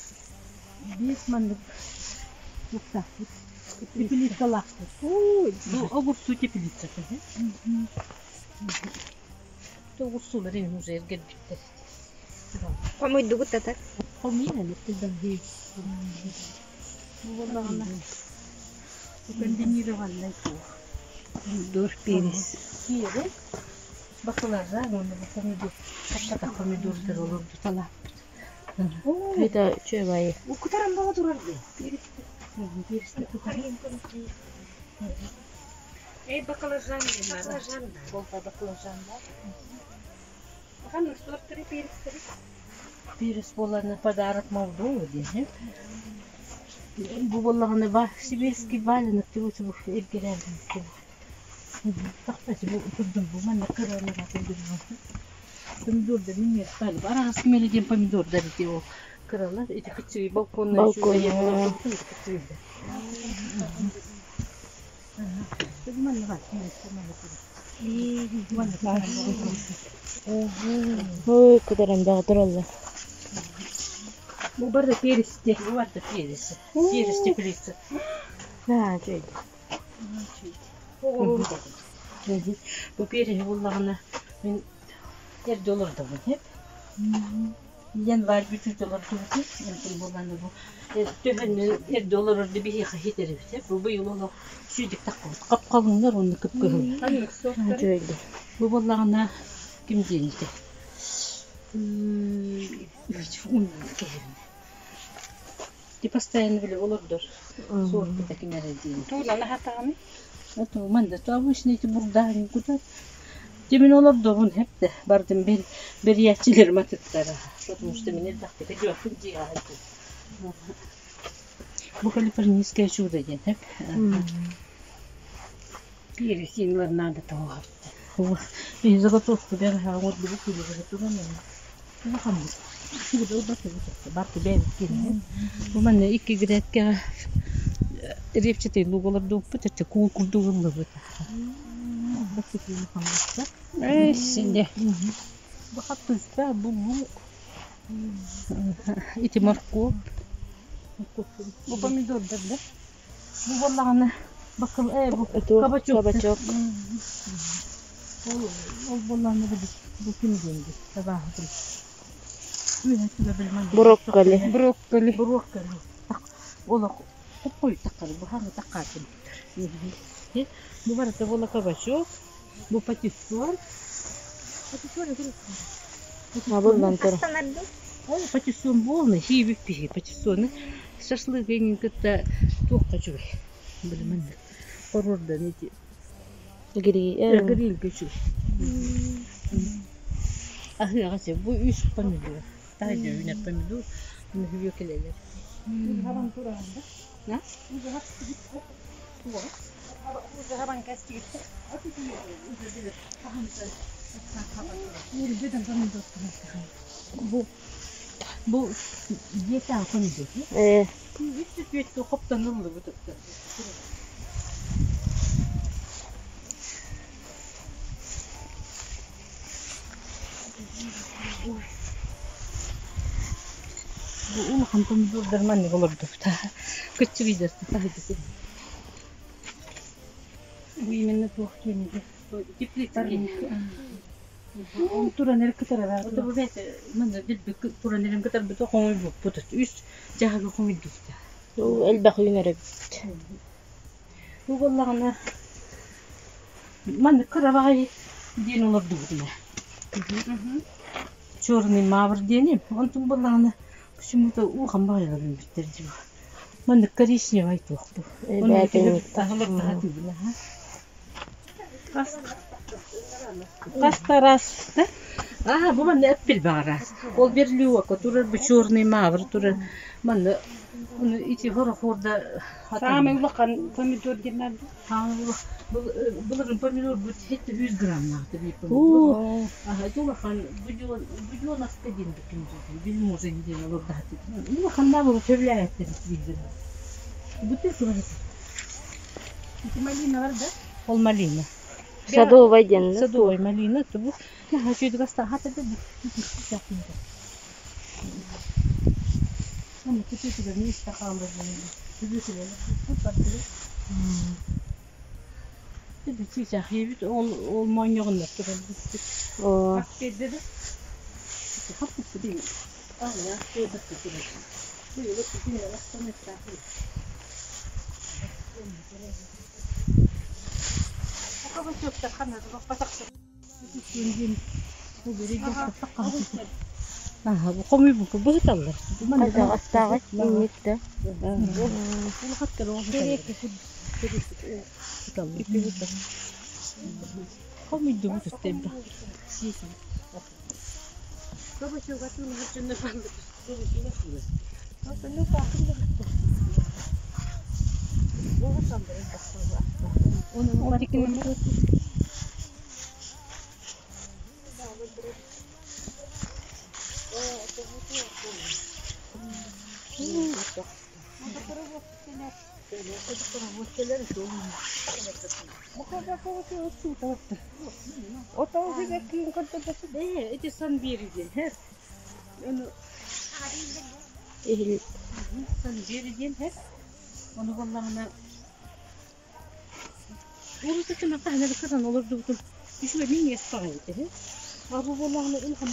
биэс маннык туктаахпыт. Теплицалаахпыт. Бу огурсу теплицата. Огурсулар эҥин уже эргэрбиттэр. Хомуйдугут татар. Хомуйан эттилбэн Бу буоллаҕына комбинированный туох. Дур перец. Перец, баклажан, уонна бу помидор, хаппатах помидордар олорду салааппыт. Это үчүгэй. Укутаран баҕа турар дии. Перецте тутар. Эй, баклажан диэн Баклажан да. Болта баклажан бар. Ханнык суортары перецтери? Перец буоллаҕына подарок Молдовы диэн. Бу буоллаҕына ба сибирский валенок деп бу эргэрээбин. Тахтачы бу турдум бу манна кыралара турдум. Помидордар минер стали. Араас кимели диэн помидордар ити ол кыралар ити кыччыгый балконна Балкон. Ой, кытаран баҕа тураллар. Бу барда перец те, бу барда перец. Перец теплица. Аа, үчүгэй. Бу перец буллаҕына мин эрдэ олордобун хеп. Январь бүтүүтэ олордубутум. Онтон буоллаҕына бу төһөннөн эрдэ олорор да биһиэхэ хитэрэбит. Бу быйыл олох сүүдүк таххыбыт. Хап-халыҥнар уонна кып-кыһыл. Ханнык суортары? Үчүгэй. Бу буоллаҕына ким диэн ити? Ти постоянно биле олордор. Суорпута ким эрэ диэн. Туунан аһатаҕыный? Это манда то обычно эти бурдаан кутар. Тимин олордобун хепте бардым бер бериячилер матыттара. Потому что мен элбэхтик жуаппын дьиэҕэ. Бу калифорнийское чудо диэн хеп. Пересинлар надо того. Мен заготовку бер оҥордубут күлүгү туран улахан барты бэйэбит киэнэ. Бу манна икки грядкаҕа репчатый лук олордубуппут өттө куул курдук ыллыбыт. Эй, синде. Бу хаппыста, бу лук, ити моркуоп. Бу помидордар да. Бу буоллаҕына бакыл бу кабачок. Кабачок. Ол ол буоллаҕына бу бу ким диэн бу табааһы Брокколи. Брокколи. Брокколи. Олох хоппой таққар бу хаҥы таққаатын. Бу барыта буола кабачок, бу патиссон. Патиссон Абыллан тур. Астанар ду. Ол патиссон буолна, сиибит биһи патиссоны шашлык эҥин кытта туохха үчүгэй. Били маннык хоруордан ити грильгэ үчүгэй. Аһыаҕа сөп. Бу үс помидор. Таһырдьа үүнэр помидор. Үһүө кэлэлэр. Бу бу дьиэтээҕи помидор. Үс түөттэ хоптонуллубут. Бу улахан помидордар маннык олордубута. Кыччыгыйдар таһырдьа Бу именно туох киэнигэр теплица Туран эрэ кытарара. Бу бэйэтэ манна дэлби туран эрэн кытарбыта хоҥуйбуппут. Үс дьаһага хоҥуйдубута. Элбэх үүнэр эбит. Бу буоллаҕына маннык кыра баҕайы диэн олордубутуна. Черный мавр диэни. Онтун буоллаҕына почему-то улахан баҕайылар үүммүттэр дии. Маннык коричневай туох бу. Хас тараас Аа, бу манна эппил баҕара. Ол берлюка турар, бу черный мавр турар. Манна ити хорохорда Саамай улахан помидор диэн Былырын помидор бу 700 граммнаахты биир помидор. Аха, ити улахан будёновка диэн вельможин диэн олордаһыт. Улаханнаа бу сөбүлээбэттэр биирден. Бутылка бар. Ити малина бар да? Ол малина. Садовай диэн. Садовай малина. Бу наһаа үчүгэй астаах да бу. Аны күтүтүгэр миэстэ хаалар Чыычаах ол ол моонньоҕуннар турар Хомуйбукка быһыталлар. Астааҕы инник да. Хомуйдубут үттэрбэ. Эти сан биэриден, хэр. Сан биэриден, хэр. Ону боллаҕына Урутаччы хаһан кыран олордубутум. Үчүгэй минньигэс баҕайы этэ. А бу буоллаҕына улахан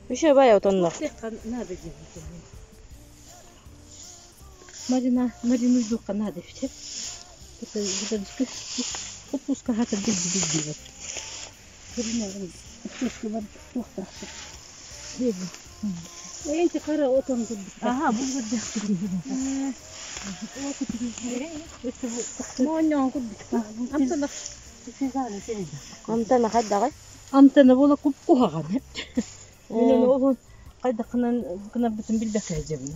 Үчүгэй бай отоннор. Надо Марина, Марину духа надо все. Отпуска хатыр билди билди. Эти кара отон Ага, бу Моонньоон курдук. Амтана Амтана хайдаҕай? Амтана буола куп-куһаҕан. Мин ону хайдахынан гынарбытын билбэккэ сылдьабын.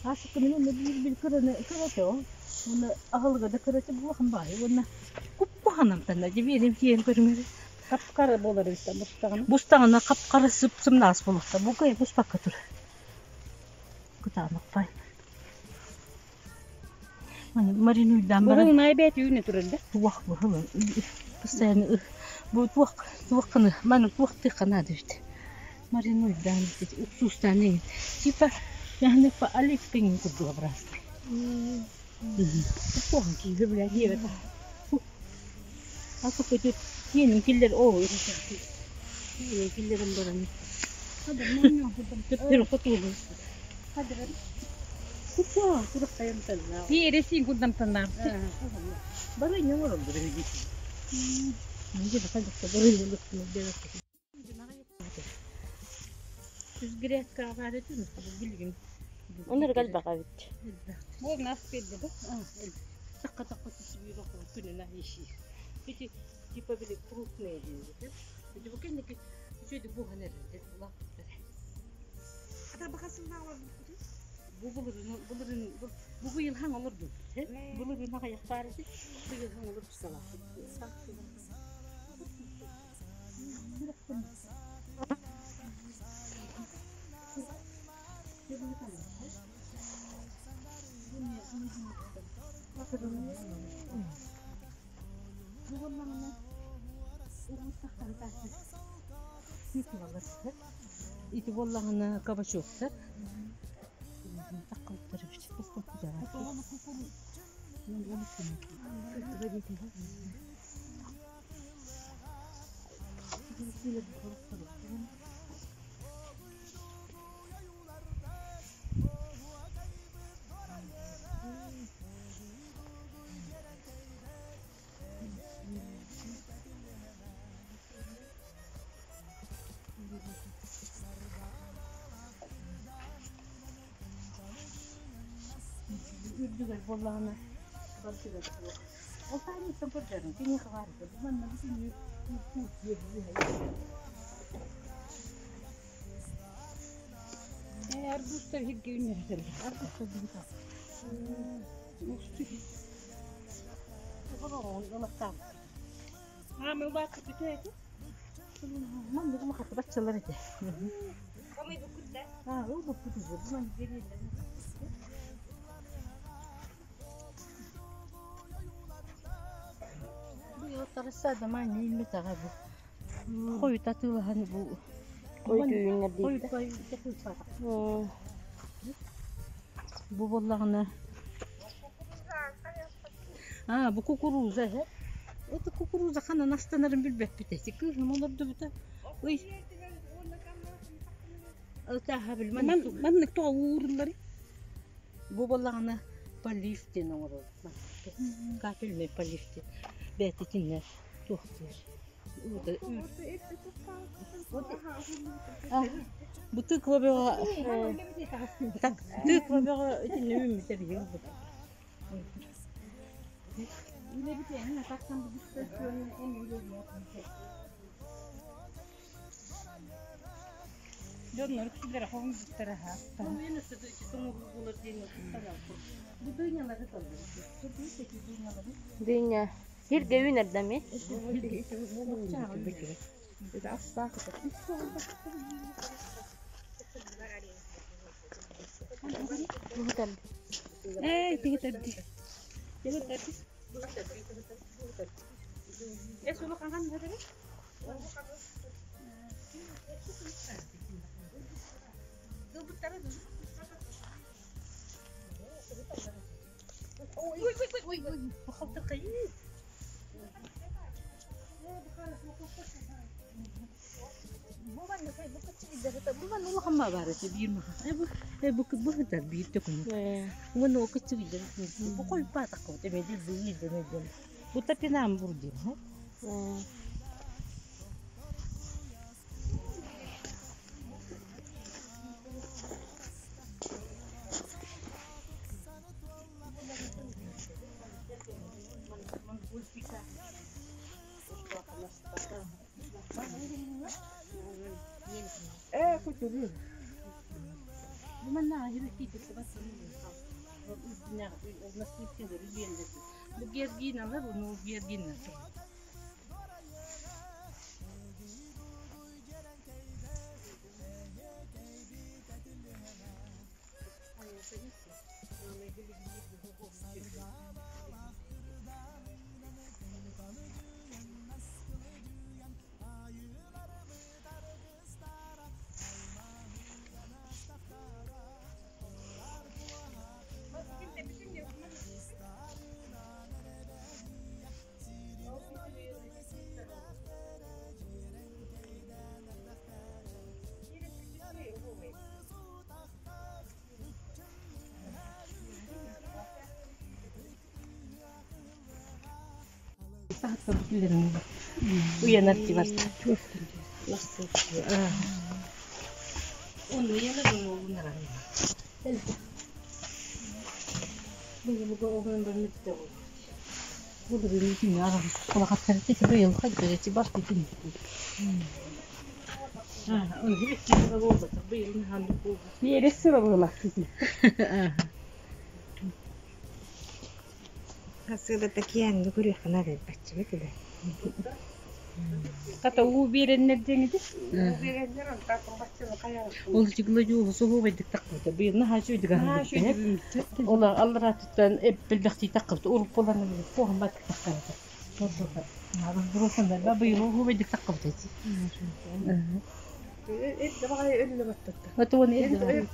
Аасыкка мин онно биир кыраны кырата ол. Уонна аһылыга да кырата буолахан баайы уонна куп-куһаҕан амтана дьэ биэрим сиэн көрүҥэр. Хап-хара буолар эбит бустаҕына. Бустаҕына хап-хара сып-сымнаас буолуохта. Бу кый буспакка турар. Кытаанах бай. Маринуйдаан баран Быһылынай бэйэтэ үүнэ турар да? туох быһылын постоянно бу туох туохханы маны туохтыахха наада эбит. Маринуйдаан уксуустаан эҥин типа яхны по оливка эҥин курдук образный. Куһаҕан киһи бля диэбэт. А какой-то киэнин киллэр оо киллэрэн баран төптөрү хотуолун. Купа Биэре син курдамтаннаабыт. Бары ньоҥороллор эбит. Оннук элбэх эбит. Ити буоллаҕына кабачоктар Үрдүгэр буоллаҕына барытыгар суох. Ол таанньыттан көрдөрүн киниэхэ баар этэ. Бу манна бүтүннүү Арбузтар иһиргэ үүннэрэллэр. Арбузтар Баччалар этэ. Хойут атыылаһан бу Хойут үүннэр дииллэр. Бу буоллаҕына А, бу кукуруза эһэ. Это кукуруза ханан астанарын билбэппит эти. Кыыһым олордубута. Ый. Ытааһа билмэн. Маннык тоҕо ууруллар? Бу буоллаҕына полив диэн оҥорор. Капельный полив диэн. Бэйэтитиннэ туохтуур. Бу тыква бөҕө тыква бөҕө итиннэ үүммүтэ биһиги Дьоннор үксүлэрэ хомуйбуттара Дыня. Сиргэ үүнэр да ми? Ээ, тиги төрдү. Бу топинамбур диэн. Бу гергиналар, ну гергина. Таһытта бутулларын уянар ти барта. Оны уянар олунар. Быйылгы оҕон бөрмүттэ болду. Бу били арам олахаттар ти быйыл хайда ти бар ти. А, он хибит ти болду. Быйыл ханды болду. Биэрес сыра буолах кити. Хасыла такиян көрүөххэ наада баччыбыт илэ. Хата уу биэреннер диэҥити. Ол тигла жуу суху байдык таккыта. Быйыл наха чуйдык ахын. Ола алларатыттан эппелбехти таккыта. Уруп болан кохан баттык таккыта. Быйыл уху байдык таккыта. Эдде багай өллө баттатта. Отуон эдде.